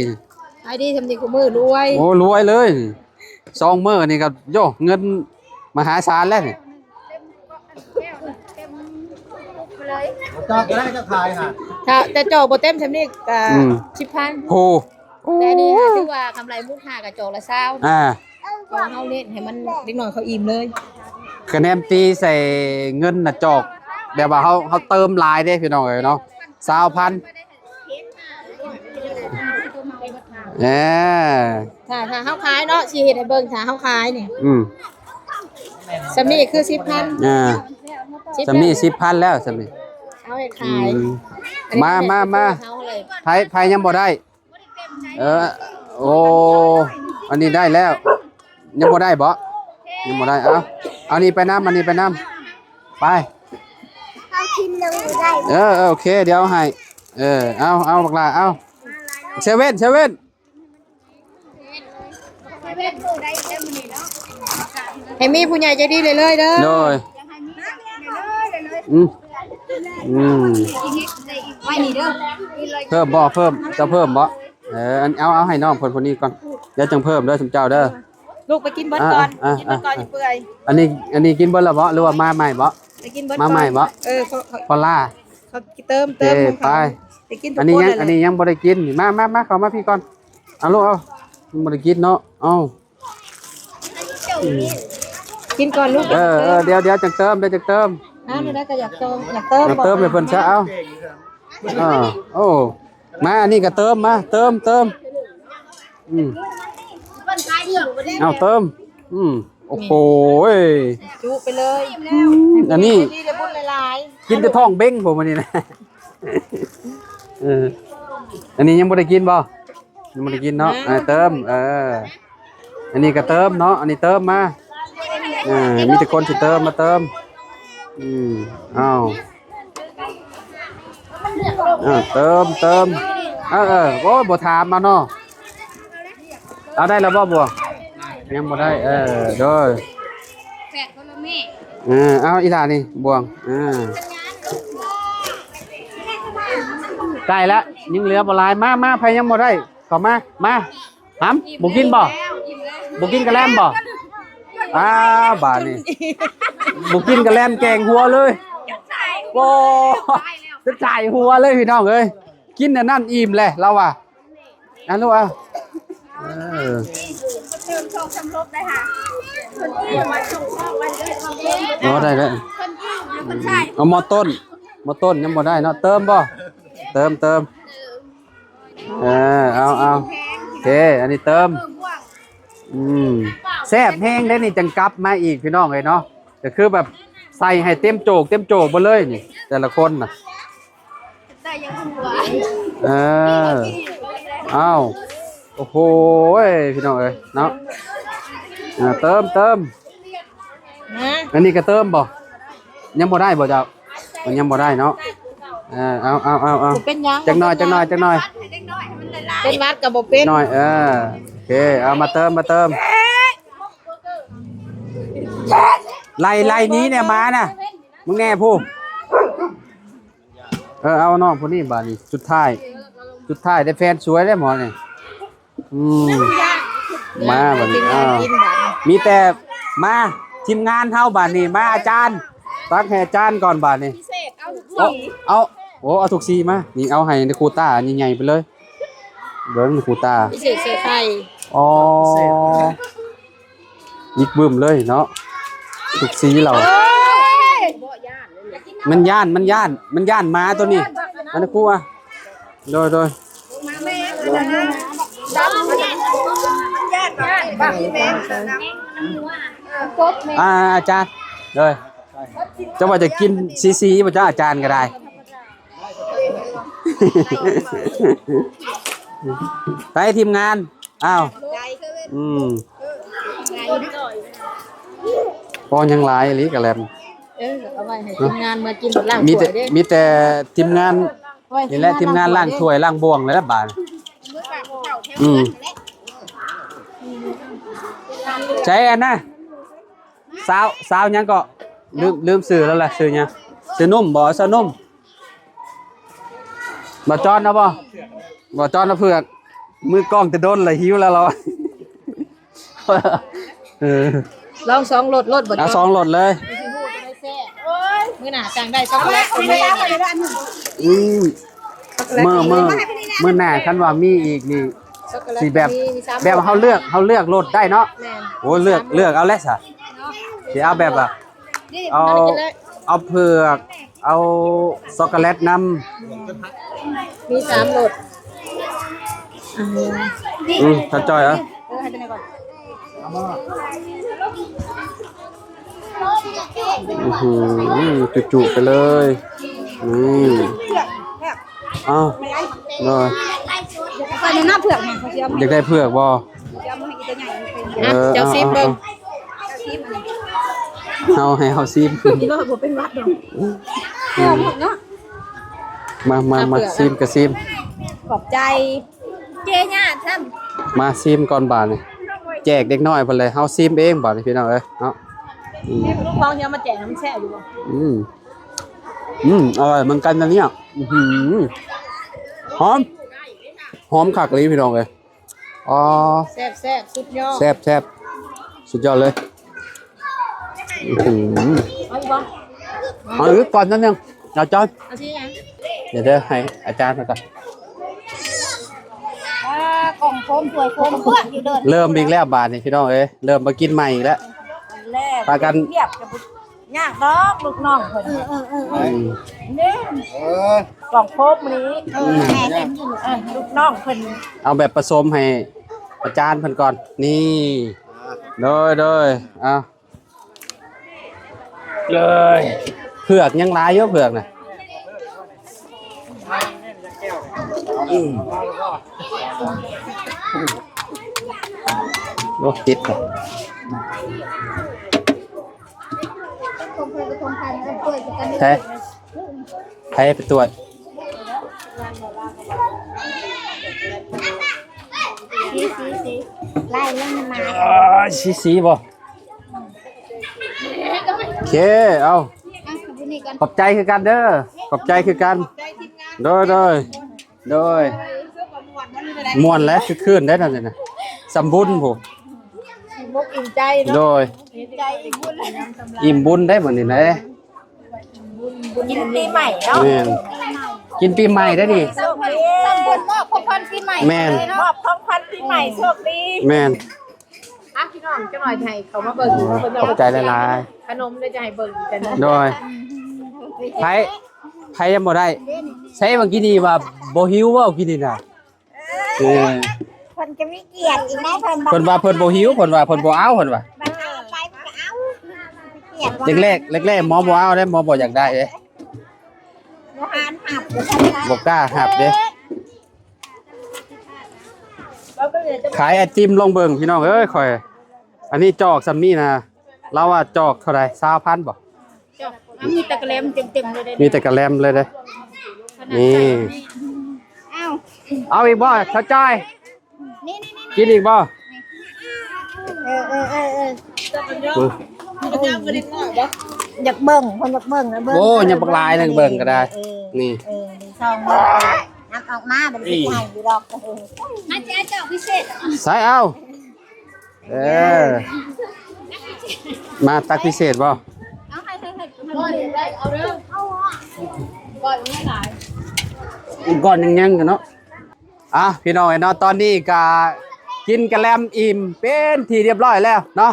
ຂາຍດີຊ່ຳນີ້ ຄູ່ມື້ລວຍ ໂອ້ ລວຍເລີຍ ສອງມື້ນີ້ກໍ ໂຢ ເງິນມະຫາສານແລ້ວນີ້ ຈອກກໍໄດ້ ເຈົ້າຂາຍຫັ້ນ ຖ້າແຕ່ຈອກບໍ່ເຕັມຊ່ຳນີ້ກໍ ອືມ ສິບພັນ ໂອ້ ແຕ່ນີ້ຫາຖືວ່າກຳໄລມຸກຫາກະຈອກລະຊາວ ອ່າ ເພາະເຮົາເນັ້ນໃຫ້ມັນ ເດັກນ້ອຍເຂົາອີ່ມເລີຍ ຄະແນນຕີໃສ່ເງິນນະຈອກ ແບບວ່າເຮົາ ເຮົາເຕີມຫຼາຍເດ້ພີ່ນ້ອງເອີຍເນາະ ຊາວພັນ ເອີ ຖ້າ ຖ້າເຮົາຂາຍເນາະ ຊິເຮັດໃຫ້ເບິ່ງ ຖ້າເຮົາຂາຍນີ້ ອືມ ຊ່ຳນີ້ຄືສິບພັນ ອ່າ ສິບພັນ ຊ່ຳນີ້ສິບພັນແລ້ວ ຊ່ຳນີ້ ເຮົາເຮັດຂາຍ ອືມ ອັນນີ້ ມາ ມາ ມາ ເຮົາເລີຍ ໃຜ ໃຜຍັງບໍ່ໄດ້ ເອີ ໂອ້ ອັນນີ້ໄດ້ແລ້ວ ຍັງບໍ່ໄດ້ບໍ? ຍັງບໍ່ໄດ້ ເອົາ ເອົານີ້ໄປນຳ ອັນນີ້ໄປນຳ ໄປ ເຮົາກິນຍັງບໍ່ໄດ້ ເອີ ເອີ ໂອເຄ ດຽວເອົາໃຫ້ ເອີ ເອົາ ເອົາບັກຫຼ້າ ເອົາ ເຊເວັນ ເຊເວັນ ໃຫ້ມີຜູ້ໃຫຍ່ໃຈດີເລື້ອຍໆເດີ ໂດຍ ອືມ ອືມ ໄວ້ນີ້ເດີ ເພີ່ມບໍ່? ເພີ່ມ ຈະເພີ່ມບໍ່? ເອີ ອັນ ເອົາ ເອົາໃຫ້ນ້ອງເພິ່ນຜູ້ນີ້ກ່ອນ ດຽວຈັ່ງເພີ່ມເດີ ຊຸມເຈົ້າເດີ ລູກໄປກິນເບິດກ່ອນ ອ່າ ກິນເບິດກ່ອນ ອ່າ ຊິເປື່ອຍ ອັນນີ້ ອັນນີ້ກິນເບິດແລ້ວບໍ່ ຫຼືວ່າມາໃໝ່ບໍ່? ໄປກິນເບິດ ມາໃໝ່ບໍ່? ເອີ ເຂົາ ເຂົາ ພໍລາ ເຂົາກິນເຕີມ ເຕີມ ເອີ ຂອງເຂົາ ໄປ ໄປກິນທຸກຄົນ ອັນນີ້ຍັງ ອັນນີ້ຍັງບໍ່ໄດ້ກິນ ມາ ມາ ມາ ເຂົ້າມາພີ້ກ່ອນ ເອົາລູກ ເອົາ ຍັງບໍ່ໄດ້ກິນເນາະ ເອົາ ອືມ ກິນກ່ອນລູກ ເອີ ເອີ ດຽວ ດຽວຈັ່ງເຕີມ ດຽວຈັ່ງເຕີມ ອ່າ ນີ້ໄດ້ກໍຢາກເຕີມ ຢາກເຕີມ ເອີ ເຕີມໃຫ້ເພິ່ນຊະ ເອົາ ເອີ ໂອ້ ມາ ອັນນີ້ກໍເຕີມ ມາ ເຕີມ ເຕີມ ອືມ ເອົາ ເຕີມ ອືມ ໂອ້ໂຫ ຈຸໄປເລີຍ ອືມ ອັນນີ້ ດີ ໄດ້ບຸນຫຼາຍໆ ກິນແຕ່ທ້ອງເບັງ ຜົມ ມື້ນີ້ນະ ເອີ ອັນນີ້ຍັງບໍ່ໄດ້ກິນບໍ່? ຍັງບໍ່ໄດ້ກິນເນາະ ອ່າ ເອີ ເຕີມ ເອີ ອັນນີ້ກໍເຕີມເນາະ ອັນນີ້ເຕີມມາ ເອີ ມີແຕ່ຄົນຊິເຕີມ ມາເຕີມ ອືມ ເອົາ ເອີ ເຕີມ ເຕີມ ເອີ ເອີ ໂອ້ຍ ບໍ່ຖາມມາເນາະ ເອົາ ໄດ້ແລ້ວບໍ່ ບວງ? ຍັງບໍ່ໄດ້ ເອີ ໂດຍ ແປດຄົນລະແມ່ ເອີ ເອົາ ອີ່ຫຼ້ານີ້ ບວງ ເອີ ໃກ້ລະ ຍັງເຫຼືອບໍ່ຫຼາຍ ມາ ມາ ໃຜຍັງບໍ່ໄດ້ ເຂົ້າມາ ມາ ຫຳ ບໍ່ກິນບໍ່? ບໍ່ກິນກະແລັມບໍ່? ອ້າວ ບາດນີ້ ບໍ່ກິນກະແລັມແກງຫົວເລີຍ ໂອ້ ຈະຕາຍຫົວເລີຍ ພີ່ນ້ອງເອີຍ ກິນອັນນັ້ນອີ່ມແຫຼະ ລາວວ່າ ອັນ ລູກ ເອົາ ເອີ ຕື່ມສອງສາມລົບໄດ້ຫາ ເພິ່ນອີ່ມາສົ່ງຂອງວັນເກີດຂອງເພິ່ນ ອໍ ໄດ້ ໄດ້ ເພິ່ນອີ່ມຢູ່ ເພິ່ນຖ່າຍ ເອົາໝໍ້ຕົ້ນ ໝໍ້ຕົ້ນຍັງບໍ່ໄດ້ເນາະ ເຕີມບໍ່? ເຕີມ ເຕີມ ເອີ ເອົາ ເອົາ ໂອເຄ ອັນນີ້ເຕີມ ອືມ ແຊບແຮງເດ້ນີ້ ຈັ່ງກັບມາອີກ ພີ່ນ້ອງເອີຍເນາະ ກໍຄືແບບໃສ່ໃຫ້ເຕັມໂຈກ ເຕັມໂຈກເບິດເລີຍນີ້ ແຕ່ລະຄົນນະ ໄດ້ຍັງຫົວ ເອີ ອ້າວ ໂອ້ໂຫ ພີ່ນ້ອງເອີຍເນາະ ເຕີມ ເຕີມ ນະ ອັນນີ້ກໍເຕີມບໍ່? ຍັງບໍ່ໄດ້ບໍ່ເຈົ້າ? ມັນຍັງບໍ່ໄດ້ເນາະ ເອີ ເອົາ ເອົາ ເອົາ ເອົາ ເປັນຫຍັງ? ຈັກໜ່ອຍ ຈັກໜ່ອຍ ຈັກໜ່ອຍ ເປັນຫວັດກໍບໍ່ເປັນ ໜ້ອຍ ເອີ ໂອເຄ ເອົາ ມາເຕີມ ມາເຕີມ ໄລ່ ໄລ່ໜີແດ່ໝານະ ມຶງແນ່ຜູ້ ເອີ ເອົານ້ອງຜູ້ນີ້ບາດນີ້ ສຸດທ້າຍ ສຸດທ້າຍໄດ້ແຟນສວຍເດ້ໝໍນີ້ ອືມ ມາບາດນີ້ ອ່າ ມີແຕ່ມາທີມງານເຮົາບາດນີ້ ມາອາຈານ ຕັກໃຫ້ອາຈານກ່ອນບາດນີ້ ເອົາ ເອົາ ໂອ້ ເອົາທຸກສີມາ ນີ້ເອົາໃຫ້ຄູຕ້າອັນໃຫຍ່ໆໄປເລີຍ ເບິ່ງຄູຕ້າ ພິເສດໃສ່ໄຂ່ ອໍ ວິກບຶ້ມເລີຍເນາະ ທຸກສີເຫຼົ່າ ມັນຢ້ານ ມັນຢ້ານ ມັນຢ້ານໝາໂຕນີ້ ອັນນີ້ຄູ ໂດຍ ໂດຍ ອ່າ ອາຈານ ໂດຍ ເຈົ້າວ່າຈະກິນສີໆບໍ່ເຈົ້າ ອາຈານກໍໄດ້ ໄປທີມງານ ອ້າວ ອືມ ພໍຍັງຫຼາຍອີ່ຫຼີກະແລັມ ເອີ ເອົາໄວ້ໃຫ້ທີມງານມາກິນ ລ້າງຖ້ວຍເດ້ ມີແຕ່ທີມງານ ໂອ້ຍ ນີ້ແหລະ ທີມງານລ້າງຖ້ວຍ ລ້າງບ່ວງແຫຼະບາດ ອືມ ໃສອັນນະ ສາວ ສາວຫຍັງເກາະ ລືມ ລືມຊື່ແລ້ວລະ ຊື່ຫຍັງ ຊື່ໜຸ່ມບໍ່ ສາວໜຸ່ມ ບໍ່ຈອນເອົາບໍ່ ບໍ່ຈອນເອົາເຜືອກ ມືກ້ອງແຕ່ດົນລະ ຫິວແລ້ວລາວ ເອີ ລອງສອງລົດໂລດ ບໍ່ຈອນ ເອົາສອງລົດເລີຍ ມື້ໜ້າສັ່ງໄດ້ຊັອກໂກແລັດກໍມີ ອືມ ມື້ ມື້ ມື້ໜ້າຄັນວ່າມີອີກນີ້ ຊັອກໂກແລັດ ຊິແບບ ມີ ມີສາມ ແບບເຮົາເລືອກ ເຮົາເລືອກລົດໄດ້ເນາະ ແມ່ນ ໂອ້ ເລືອກ ເລືອກເອົາແຫຼະຊະ ຊິເອົາແບບວ່າ ນີ້ ເອົາ ມາກິນເລີຍ ເອົາເຜືອກ ເອົາຊັອກໂກແລັດນຳ ມີສາມລົດ ອືມ ອືມ ຖ້າຈ່ອຍ ເອີ ເອີ ໃຫ້ຕົວນີ້ກ່ອນ ອື້ຫື ຈຸໆໄປເລີຍ ອືມ ເອົາ ໂດຍ ຂ້ອຍແນະນຳເຜືອກນະ ຂ້ອຍຊິເອົາ ຢາກໄດ້ເຜືອກບໍ່? ຊິເອົາມາໃຫ້ອີ່ຕົວໃຫຍ່ ເອີ ເຈົ້າຊີມເບິ່ງ ເອົາ ເອົາ ເອົາ ເຮົາໃຫ້ເຮົາຊີມ ກິນໂລດ ບໍ່ເປັນຫວັດດອກ ອືມ ເນາະ ມາ ມາ ມາ ເອົາເຜືອກ ຊີມກໍຊີມ ຂອບໃຈ ເຈຍາດຊ້ຳ ມາຊີມກ່ອນບາດນີ້ ແຈກເດັກນ້ອຍເພິ່ນເລີຍ ເຮົາຊີມເອງບາດນີ້ ພີ່ນ້ອງເອີຍເນາະ ອືມ ລູກນ້ອງເຮົາມາແຈກ ມັນແຊບຢູ່ບໍ່? ອືມ ອືມ ອະລ່ອຍເໝືອນກັນນະເນຍ ອື້ຫື ຫອມ ຫອມຄັກອີ່ຫຼີ ພີ່ນ້ອງເອີຍ ອໍ ແຊບໆ ສຸດຍອດ ແຊບໆ ສຸດຍອດເລີຍ ອື້ຫື ເອົາອີກບໍ່? ເອົາອີກກ່ອນນັ້ນຍັງ ເອົາຈອນ ເອົາສີຫຍັງ? ດຽວເດີ ໃຫ້ອາຈານມາກ່ອນ ອ່າ ກ່ອງໂຟມ ຖ້ວຍໂຟມ ເພື່ອນຢູ່ເດີ ເລີ່ມອີກແລ້ວບາດນີ້ ພີ່ນ້ອງເອີຍ ເລີ່ມມາກິນໃໝ່ອີກແລ້ວ ພາກັນ ຍາກດອກລູກນ້ອງເພິ່ນ ເອີ ເອີ ເອີ ເອີ ນີ້ ເອີ ກອງໂຟມນີ້ ເອີ ແມ່ເຫັນຢູ່ ເອີ ລູກນ້ອງເພິ່ນ ເອົາແບບປະສົມໃຫ້ອາຈານເພິ່ນກ່ອນ ນີ້ ໂດຍ ໂດຍ ເອົາ ເອີຍ ເຜືອກຍັງຫຼາຍຢູ່ ເຜືອກນະ ອືມ ໂອ້ ຕິດ ໃຜ ໃຜໄປຕວດ ສີ ສີ ສີ ໄລ່ເລື່ອງມາ ອ່າ ສີ ສີບໍ່? ໂອເຄ ເອົາ ອ່ະ ຂອບໃຈຄືກັນເດີ ຂອບໃຈຄືກັນ ໂດຍ ໂດຍ ໂດຍ ມ່ວນແຫຼະ ຄຶກຄື້ນໄດ໋ນັ້ນນະ ສຳບຸນພຸ້ນ ອີ່ມອົກອີ່ມໃຈເນາະ ໂດຍ ອີ່ມໃຈອີ່ມບຸນ ອີ່ມບຸນໄດ໋ມື້ນີ້ນະ ກິນປີໃໝ່ເນາະ ແມ່ນ ກິນປີໃໝ່ໄດ໋ນີ້ ສຳບຸນມອບຂອງຂວັນປີໃໝ່ ແມ່ນ ມອບຂອງຂວັນປີໃໝ່ ໂຊກດີ ແມ່ນ ອ່ະ ພີ່ນ້ອງ ຈັກໜ່ອຍຈະໃຫ້ເຂົາມາເບິ່ງອີກວ່າເພິ່ນເອົາ ຂອບໃຈຫຼາຍໆ ຂະໜົມເລີຍຈະໃຫ້ເບິ່ງອີກກັນເນາະ. ໂດຍ ໃຜ ໃຜຍັງບໍ່ໄດ້ ໃສ່ວ່າກີ້ນີ້ວ່າບໍ່ຫິວເວົ້າກີ້ນີ້ນະ. ເອີ ເພິ່ນກໍມີກຽດອີກນະ ເພິ່ນ ເພິ່ນວ່າເພິ່ນບໍ່ຫິວ ເພິ່ນວ່າເພິ່ນບໍ່ເອົາ ເພິ່ນວ່າ ບັດເອົາໄປມັນກໍເອົາ ກຽດວ່າ ແລກໆ ແລກໆ ໝໍບໍ່ເອົາເດ້ ໝໍບໍ່ຢາກໄດ້ເດ້ ບໍ່ຫານຮັບ ບໍ່ກ້າຮັບເດ້. ຂາຍໄອຕິມລອງເບິ່ງພີ່ນ້ອງເອີຍ ຂ້ອຍ ອັນນີ້ຈອກສ່ຳນີ້ນະ ລາວວ່າຈອກເທົ່າໃດ ຊາວພັນບໍ່? ຈອກ ມີແຕ່ກະແລັມເຕັມໆເລີຍເດ້ ມີແຕ່ກະແລັມເລີຍເດ້ ຂະໜາດ ນີ້ ໃສ່ນີ້ ເອົາ ເອົາອີກບໍ່ ສາວຈ້ອຍ? ນີ້ໆໆ ກິນອີກບໍ່? ເອີໆໆໆ ອື ຢາກເບິ່ງ ເພິ່ນຢາກເບິ່ງນະ ເບິ່ງ ໂອ້ ຍັງບັກຫຼາຍ ນັ່ງເບິ່ງກໍໄດ້ ເອີ ນີ້ ເອີ ນີ້ຊ່ອງເບິ່ງ ນຳອອກມາ ບັດນີ້ຊິໃຫ້ຢູ່ດອກ ເອີ ມາເຈົ້າ ເຈົ້າພິເສດ ໃສ່ເອົາ ເອີ ມາຕັກພິເສດບໍ່? ເອົາໃຫ້ ໃຫ້ ໃຫ້ ໃຫ້ ເອົາເດີ ກ້ອນມັນຫຼາຍ ກ້ອນຍັງຍັງຢູ່ເນາະ. ອ່ະ ພີ່ນ້ອງເອີຍເນາະ ຕອນນີ້ກະກິນກະແລັມອີ່ມເປັນທີ່ຮຽບຮ້ອຍແລ້ວເນາະ.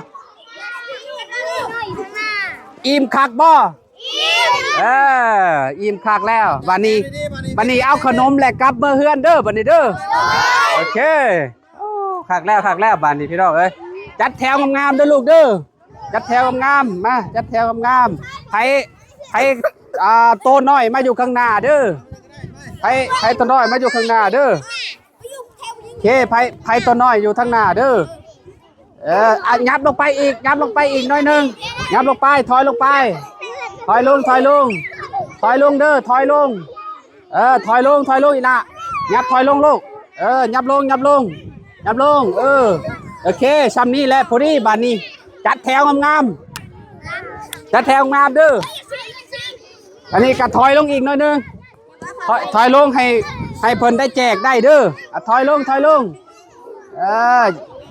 ອີ່ມຄັກບໍ່? ອີ່ມ ເອີ ອີ່ມຄັກແລ້ວ ບາດນີ້ ບາດນີ້ເອົາຂະໜົມແລະກັບເມືອເຮືອນເດີ ບາດນີ້ເດີ ໂອເຄ. ໂອ້ ຄັກແລ້ວ ຄັກແລ້ວ ບາດນີ້ພີ່ນ້ອງເອີຍ ຈັດແຖວງາມໆເດີລູກເດີ ຈັດແຖວງາມໆ ມາ ຈັດແຖວງາມໆ ໃຜ ໃຜ ອ່າ ໂຕນ້ອຍມາຢູ່ຂ້າງໜ້າເດີ ໃຜ ໃຜໂຕນ້ອຍມາຢູ່ຂ້າງໜ້າເດີ ໂອເຄ ໃຜ ໃຜໂຕນ້ອຍຢູ່ທາງໜ້າເດີ ເອີ ອ່ະ ຫຍັບລົງໄປອີກ ຫຍັບລົງໄປອີກໜ້ອຍໜຶ່ງ ຫຍັບລົງໄປ ຖອຍລົງໄປ ຖອຍລົງ ຖອຍລົງ ຖອຍລົງເດີ ຖອຍລົງ ເອີ ຖອຍລົງ ຖອຍລົງອີ່ຫຼ້າ ຫຍັບຖອຍລົງລູກ ເອີ ຫຍັບລົງ ຫຍັບລົງ ຫຍັບລົງ ເອີ ໂອເຄ ຊ່ຳນີ້ແຫຼະ ພໍດີ ບາດນີ້ ຈັດແຖວງາມໆ ຈັດແຖວງາມເດີ ອັນນີ້ກໍຖອຍລົງອີກໜ້ອຍໜຶ່ງ ຖອຍ ຖອຍລົງໃຫ້ ໃຫ້ເພິ່ນໄດ້ແຈກໄດ້ເດີ ອ່ະ ຖອຍລົງ ຖອຍລົງ ເອີ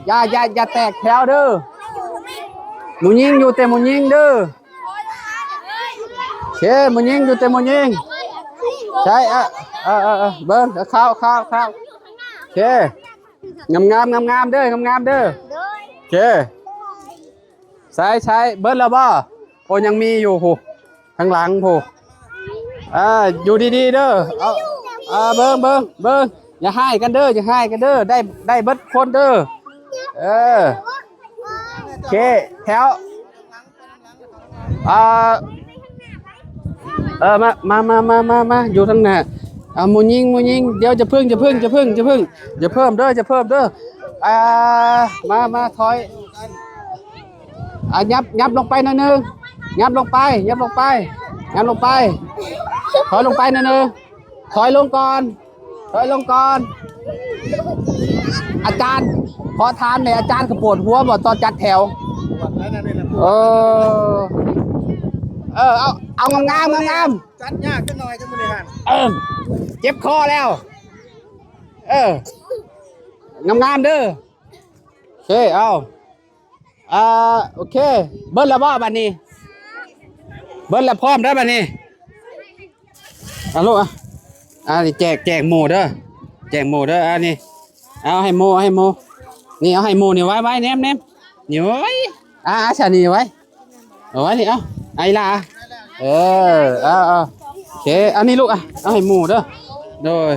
ຢ່າ ຢ່າ ຢ່າແຕກແຖວເດີ ໝູຍິງຢູ່ແຕ່ໝູຍິງເດີ ເຄ ໝູຍິງຢູ່ແຕ່ໝູຍິງ ໃຊ່ ເອີ ເອີ ເອີ ເບິ່ງ ເອີ ເຂົ້າ ເຂົ້າ ເຂົ້າ ເຄ ງາມໆ ງາມໆ ເດີ ງາມໆ ເດີ ໂອເຄ ໃສ່ ໃສ່ ເບິດແລ້ວບໍ່? ໂອ້ ຍັງມີຢູ່ພຸ້ນ ທາງຫຼັງພຸ້ນ ເອີ ຢູ່ດີໆ ເດີ ເອົາ ເອີ ເບິ່ງ ເບິ່ງ ເບິ່ງ ຢ່າຮ້າຍກັນເດີ ຢ່າຮ້າຍກັນເດີ ໄດ້ ໄດ້ເບິດຄົນເດີ ເອີ ເຄ ແຖວ ອ່າ ເອີ ມາ ມາ ມາ ມາ ມາ ຢູ່ທາງໜ້າ ອ່າ ໝູຍິງ ໝູຍິງ ດຽວ ຢ່າເພິ່ງ ຢ່າເພິ່ງ ຢ່າເພິ່ງ ຢ່າເພິ່ງ ຢ່າເພີ່ມເດີ ຢ່າເພີ່ມເດີ ອ່າ ມາ ມາ ຖອຍ ອ່າ ຫຍັບ ຫຍັບລົງໄປໜ້ອຍໜຶ່ງ ຫຍັບລົງໄປ ຫຍັບລົງໄປ ຫຍັບລົງໄປ ຖອຍລົງໄປໜ້ອຍໜຶ່ງ ຖອຍລົງກ່ອນ ຖອຍລົງກ່ອນ ອາຈານ ຂໍຖາມແດ່ ອາຈານກໍປວດຫົວບໍ່ຕອນຈັດແຖວ? ປວດແລ້ວນະ ນີ້ແຫຼະ ເອີ ເອີ ເອົາ ເອົາງາມໆ ງາມໆ ຈັດຍາກຈັກໜ້ອຍ ຈັກມື້ນີ້ຫັ້ນ ເອີ ເຈັບຄໍແລ້ວ ເອີ ງາມໆ ເດີ ເຄ ເອົາ ອ່າ ໂອເຄ ເບິດແລ້ວບໍ່ບາດນີ້? ເບິດແລ້ວ ພ້ອມເດີບາດນີ້ ເອົາລູກ ອ່ະ ອ່າ ນີ້ແຈກ ແຈກໝູ່ເດີ ແຈກໝູ່ເດີ ອ່າ ນີ້ ເອົາໃຫ້ໝູ່ ໃຫ້ໝູ່ ນີ້ ເອົາໃຫ້ໝູ່ນີ້ ໄວ້ ໄວ້ ແນມ ແນມ ນີ້ ໄວ້ ອ່າ ອ່າ ຊະ ນີ້ໄວ້ ເອົາໄວ້ນີ້ ເອົາ ໄອ້ຫຼ້າ ເອີ ເອົາ ເອົາ ໂອເຄ ອັນນີ້ລູກ ອ່ະ ເອົາໃຫ້ໝູ່ເດີ ໂດຍ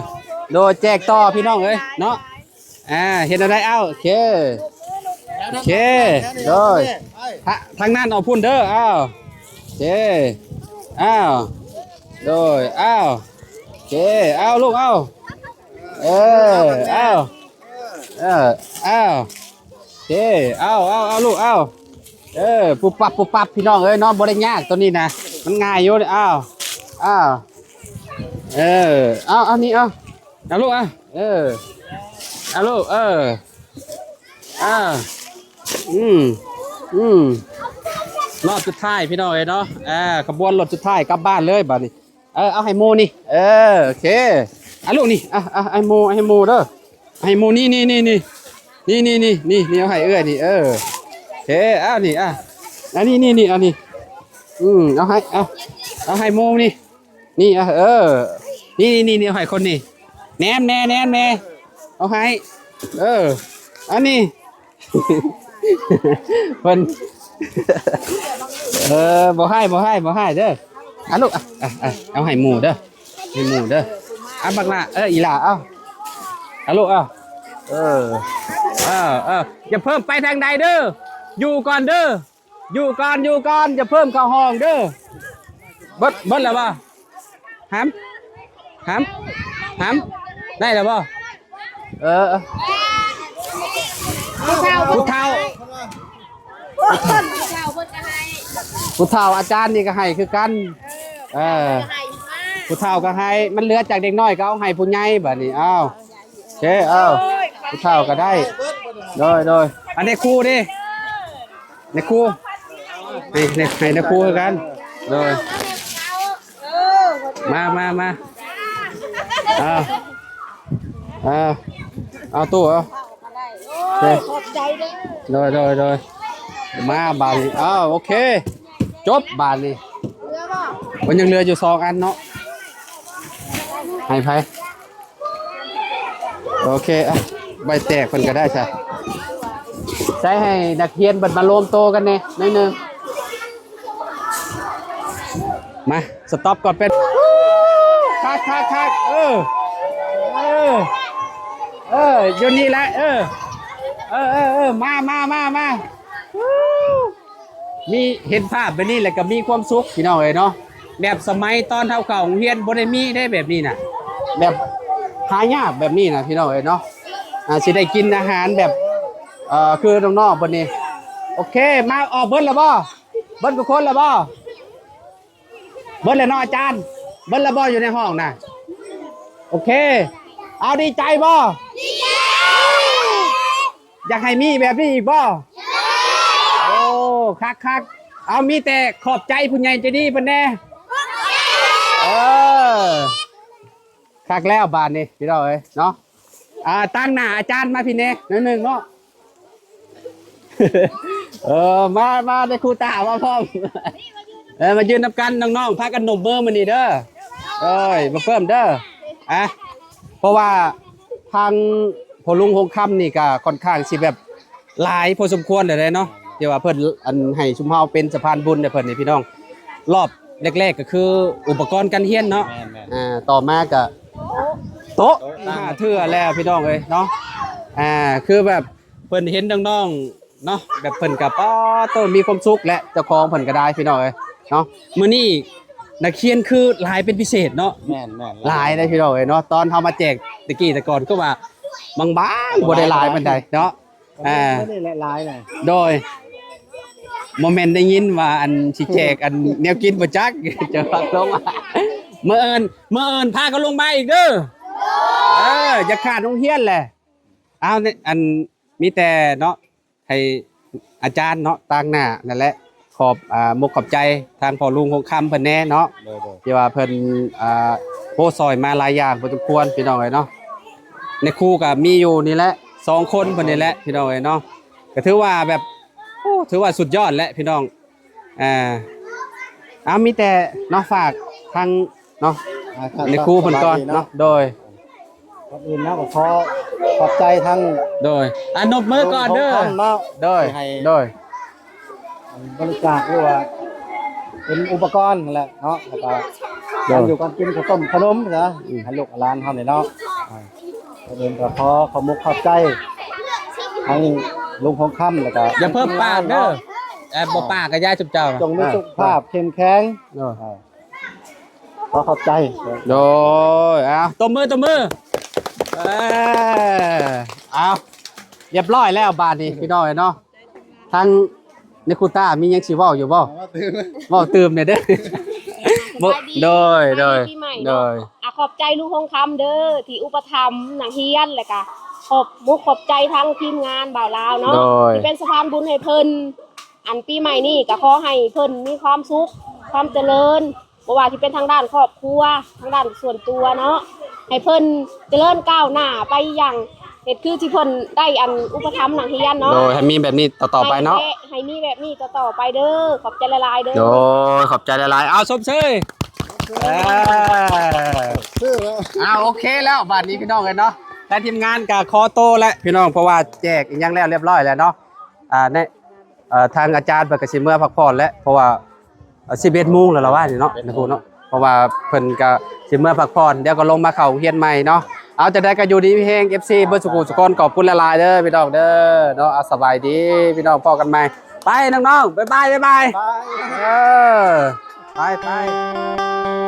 ໂດຍ ແຈກຕໍ່ພີ່ນ້ອງເອີຍເນາະ ອ່າ ເຮັດແນວໃດ ເອົາ ໂອເຄ ໂອເຄ ໂດຍ ທາ ທາງນັ້ນເອົາພຸ້ນເດີ ເອົາ ໂອເຄ ເອົາ ໂດຍ ເອົາ ໂອເຄ ເອົາລູກ ເອົາ ເອີ ເອົາ ເອີ ເອົາ ໂອເຄ ເອົາ ເອົາ ເອົາລູກ ເອົາ ເອີ ປຸບປັບ ປຸບປັບ ພີ່ນ້ອງເອີຍເນາະ ບໍ່ໄດ້ຍາກຕົວນີ້ນະ ມັນງ່າຍຢູ່ ເອົາ ເອົາ ເອີ ເອົາ ເອົານີ້ ເອົາ ເອົາລູກ ເອົາ ເອີ ເອົາລູກ ເອີ ເອົາ ອືມ ອືມ ຮອບສຸດທ້າຍ ພີ່ນ້ອງເອີຍເນາະ ອ່າ ຂະບວນລົດສຸດທ້າຍກັບບ້ານເລີຍບາດນີ້ ເອີ ເອົາໃຫ້ໝູ່ນີ້ ເອີ ໂອເຄ ອ່ະລູກນີ້ ອ່ະ ອ່ະ ໃຫ້ໝູ່ ໃຫ້ໝູ່ເດີ ໃຫ້ໝູ່ນີ້ ນີ້ ນີ້ ນີ້ ເອົາໃຫ້ເອື້ອຍນີ້ ເອີ ໂອເຄ ອ່ະ ນີ້ ອ່ະ ອັນນີ້ ນີ້ ນີ້ ອັນນີ້ ອືມ ເອົາໃຫ້ ເອົາ ເອົາໃຫ້ໝູ່ນີ້ ນີ້ ອ່ະ ເອີ ນີ້ ນີ້ ນີ້ ເອົາໃຫ້ຄົນນີ້ ແນມແດ່ ແນມແດ່ ເອົາໃຫ້ ເອີ ອັນນີ້ ເພິ່ນ ເອີ ບໍ່ໃຫ້ ບໍ່ໃຫ້ ບໍ່ໃຫ້ເດີ. ອາລູກ ອາ ອາ ອາ ເອົາໃຫ້ໝູ່ເດີ ໃຫ້ໝູ່ເດີ. ອາບັກຫຼ້າ ເອີ ອີຫຼ້າ ເອົາ ອາລູກ ເອົາ ເອີ ເອີ ເອີ ຢ່າເພີ່ມໄປທາງໃດເດີ ຢູ່ກ່ອນເດີ. ຢູ່ກ່ອນ ຢູ່ກ່ອນ ຢ່າເພີ່ມເຂົ້າຫ້ອງເດີ. ເບິດ ເບິດແລ້ວບໍ່? ຫຳ ຫຳ ຫຳ ໄດ້ແລ້ວບໍ່? ເອີ ຜູ້ເຖົ້າ ຜູ້ເຖົ້າອາຈານນີ້ກໍໃຫ້ຄືກັນ. ເອີ ຜູ້ເຖົ້າກໍໃຫ້ ມັນເຫຼືອຈາກເດັກນ້ອຍກໍເອົາໃຫ້ຜູ້ໃຫຍ່ບາດນີ້. ອ້າວ ໂອເຄ ອ້າວ ຜູ້ເຖົ້າກໍໄດ້. ໂດຍ ໂດຍ ອັນນີ້ຄູເດ້ ນາຍຄູ ໃຫ້ ໃຫ້ ໃຫ້ນາຍຄູຄືກັນ. ໂດຍ ມາ ມາ ມາ ເອົາ ເອົາ ເອົາຕູ້ ເອົາ ໂອເຄ ຂອບໃຈເດີ. ໂດຍ ໂດຍ ໂດຍ ມາບາດນີ້. ເອົາ ໂອເຄ ຈົບບາດນີ້. ມັນຍັງເຫຼືອຢູ່ສອງອັນເນາະ ໃຫ້ໃຜ? ໂອເຄ ອ່ະ ໃບແຕກເພິ່ນກໍໄດ້ຊະ. ໃຊ້ໃຫ້ນັກຮຽນເພິ່ນມາລວມໂຕກັນແດ່ໜ້ອຍໜຶ່ງ. ມາ ສະຕັອບກ່ອນເປັນ ຄັກໆໆ ເອີ ເອີ ເອີ ຢູ່ນີ້ແຫຼະ ເອີ ເອີ ເອີ ເອີ ມາ ມາ ມາ ມາ. ມີ ເຫັນພາບແບບນີ້ແລ້ວກໍມີຄວາມສຸກ ພີ່ນ້ອງເອີຍເນາະ. ແບບສະໄໝຕອນເຮົາເຂົ້າໂຮງຮຽນບໍ່ໄດ້ມີເດ້ແບບນີ້ນະ ແບບຫາຍາກແບບນີ້ນະ ພີ່ນ້ອງເອີຍເນາະ. ອ່າ ຊິໄດ້ກິນອາຫານແບບ ເອີ ຄືນ້ອງໆເພິ່ນນີ້. ໂອເຄ ມາ ອອກເບິດແລ້ວບໍ່? ເບິດທຸກຄົນແລ້ວບໍ່? ເບິດແລ້ວເນາະອາຈານ? ເບິດແລ້ວບໍ່ຢູ່ໃນຫ້ອງນະ? ໂອເຄ ເອົາ ດີໃຈບໍ່? ດີໃຈ. ຢາກໃຫ້ມີແບບນີ້ອີກບໍ່? ໂອ້ ຄັກໆ ເອົາ ມີແຕ່ຂອບໃຈຜູ້ໃຫຍ່ໃຈດີເພິ່ນແດ່. ເອີ ຄັກແລ້ວບາດນີ້ ພີ່ນ້ອງເອີຍເນາະ. ອ່າ ຕາງໜ້າອາຈານມາພີ້ແດ່ໜ້ອຍໜຶ່ງເນາະ. ເອີ ມາ ມາເດີ ຄູຕາມາພ້ອມ. ເອີ ມາຢືນນຳກັນ ນ້ອງໆ ພາກັນນົບມືມື້ນີ້ເດີ. ເອີຍ ບໍ່ເພີ່ມເດີ. ອ່ະ ເພາະວ່າທາງພໍ່ລຸງຫົງຄຳນີ້ກະຂ້ອນຂ້າງຊິແບບຫຼາຍພໍສົມຄວນແລ້ວເນາະ ທີ່ວ່າເພິ່ນ ອັນ ໃຫ້ຊຸມເຮົາເປັນສະພານບຸນໃຫ້ເພິ່ນນີ້ ພີ່ນ້ອງ. ລອບແລກໆ ກໍຄືອຸປະກອນການຮຽນເນາະ. ແມ່ນໆ ອ່າ ຕໍ່ມາກໍໂຕະ ໂຕະ ໂຕະ ຫ້າເທື່ອແລ້ວ ພີ່ນ້ອງເອີຍເນາະ. ອ່າ ຄືແບບ ເພິ່ນເຫັນນ້ອງໆ ເນາະ ແບບເພິ່ນກໍ ປາໂຕ ມີຄວາມສຸກ ແລະ ເຈົ້າຂອງເພິ່ນກໍໄດ້ ພີ່ນ້ອງເອີຍເນາະ. ມື້ນີ້ນັກຮຽນຄືຫຼາຍເປັນພິເສດເນາະ. ແມ່ນໆ ຫຼາຍເດ້ ພີ່ນ້ອງເອີຍເນາະ. ຕອນເຮົາມາແຈກແຕ່ກີ້ແຕ່ກ່ອນຄືວ່າບາງໆ ບໍ່ໄດ້ຫຼາຍປານໃດເນາະ. ອ່າ ມື້ນີ້ແຫຼະຫຼາຍນະ. ໂດຍ ບໍ່ແມ່ນໄດ້ຍິນວ່າ ອັນ ຊິແຈກ ອັນ ແນວກິນບໍ່ຈັກ ຈະພາລົງມາ. ມື້ອື່ນ ມື້ອື່ນພາກັນລົງມາອີກເດີ. ເອີ ຢ່າຂາດໂຮງຮຽນແຫຼະ. ເອົາ ອັນ ມີແຕ່ເນາະ ໃຫ້ອາຈານເນາະ ຕາງໜ້ານັ້ນແຫຼະ ຂອບ ອ່າ ມຸກຂອບໃຈທາງພໍ່ລຸງຫົງຄຳເພິ່ນແດ່ເນາະ. ໂດຍໆ ທີ່ວ່າເພິ່ນ ອ່າ ໂອ້ ຊ່ອຍມາຫຼາຍຢ່າງພໍສົມຄວນ ພີ່ນ້ອງເອີຍເນາະ. ໃນຄູກໍມີຢູ່ນີ້ແຫຼະ ສອງຄົນເພິ່ນນີ້ແຫຼະ ພີ່ນ້ອງເອີຍເນາະ. ກໍຖືວ່າແບບ ໂອ້ ຖືວ່າສຸດຍອດແຫຼະ ພີ່ນ້ອງ. ອ່າ ເອົາ ມີແຕ່ເນາະ ຝາກທາງເນາະ ອ່າ ໃນຄູເພິ່ນກ່ອນເນາະ. ໂດຍ ກ່ອນອື່ນເນາະ ກໍຂໍຂອບໃຈທາງ ໂດຍ ອ່າ ນົບມືກ່ອນເດີ ໂດຍ ທີ່ໃຫ້ ໂດຍ ອັນ ບໍລິຈາກ ຫຼືວ່າເປັນອຸປະກອນຫັ້ນແຫຼະເນາະ ແລ້ວກໍ ໂດຍ ການຢູ່ການກິນ ເຂົ້າຕົ້ມຂະໜົມນະ ອືມ ໃຫ້ລູກໃຫ້ຫຼານເຮົານີ້ເນາະ. ອ່າ ກ່ອນອື່ນກໍຂໍຂອບມຸກຂອບໃຈທາງລຸງຫົງຄຳ ແລ້ວກໍ ຢ່າເພີ່ມປາກເດີ ທີມງານເນາະ ແອບບໍ່ປາກກໍຢ່າ ຊຸມເຈົ້າ ຈົ່ງມີ ອ່າ ສຸຂະພາບເຂັ້ມແຂງ. ໂດຍ ອ່າ ຂໍຂອບໃຈ. ໂດຍ ເອົາ ຕົບມື ຕົບມື. ເອີ ເອົາ ລຽບຮ້ອຍແລ້ວບາດນີ້ ພີ່ນ້ອງເອີຍເນາະ. ທາງ ນີ້ ຄູຕາ ມີຫຍັງຊິເວົ້າຢູ່ບໍ່? ເວົ້າຕື່ມ ເວົ້າຕື່ມແດ່ເດີ. ສະບາຍດີ ໂດຍ ສະບາຍດີ ໂດຍ ປີໃໝ່ເນາະ. ໂດຍ ອ່າ ຂອບໃຈລຸງຫົງຄຳເດີ ທີ່ອຸປະຖຳນັກຮຽນ ແລ້ວກະຂອບມຸກຂອບໃຈທາງທີມງານບ່າວລາວເນາະ ໂດຍ ທີ່ເປັນສະພານບຸນໃຫ້ເພິ່ນ. ອັນ ປີໃໝ່ນີ້ກໍຂໍໃຫ້ເພິ່ນມີຄວາມສຸກ ຄວາມຈະເລີນ ບໍ່ວ່າຊິເປັນທາງດ້ານຄອບຄົວ ທາງດ້ານສ່ວນຕົວເນາະ ໃຫ້ເພິ່ນຈະເລີນກ້າວໜ້າໄປຢ່າງ ເຮັດຄືທີ່ເພິ່ນໄດ້ ອັນ ອຸປະຖຳນັກຮຽນເນາະ. ໂດຍ ໃຫ້ມີແບບນີ້ຕໍ່ໆໄປເນາະ ໃຫ້ມີແບບນີ້ຕໍ່ໆໄປເດີ. ຂອບໃຈຫຼາຍໆເດີ. ໂດຍ ຂອບໃຈຫຼາຍໆ. ເອົາ ຊົມເຊີຍ. ເອີ ເອີແລ້ວ ອ່າ ໂອເຄແລ້ວ ບາດນີ້ ພີ່ນ້ອງເອີຍເນາະ ທາງທີມງານກໍຂໍໂຕແລ້ວ ພີ່ນ້ອງ ເພາະວ່າແຈກອີ່ຫຍັງແລ້ວລຽບຮ້ອຍແລ້ວເນາະ. ອ່າ ໃນ ເອີ ທາງອາຈານເພິ່ນກໍຊິເມືອພັກຜ່ອນແຫຼະ ເພາະວ່າ ເອີ ສິບເອັດໂມງແລ້ວລະວ່ານີ້ເນາະ ສິບເອັດໂມງ ນະຄູເນາະ ເພາະວ່າເພິ່ນກໍຊິເມືອພັກຜ່ອນ ດຽວກໍລົງມາເຂົ້າໂຮງຮຽນໃໝ່ເນາະ. ເອົາ ຈັ່ງໃດກໍຢູ່ດີມີແຮງ ເອັຟຊີ ເບິດສຸຂູສຸຄົນ ຂອບຄຸນຫຼາຍໆເດີພີ່ນ້ອງເດີເນາະ. ເອົາ ສະບາຍດີພີ່ນ້ອງ ພໍ້ກັນໃໝ່ ໄປນ້ອງໆ ບາຍບາຍ ບາຍບາຍ ເອີ ໄປໆ.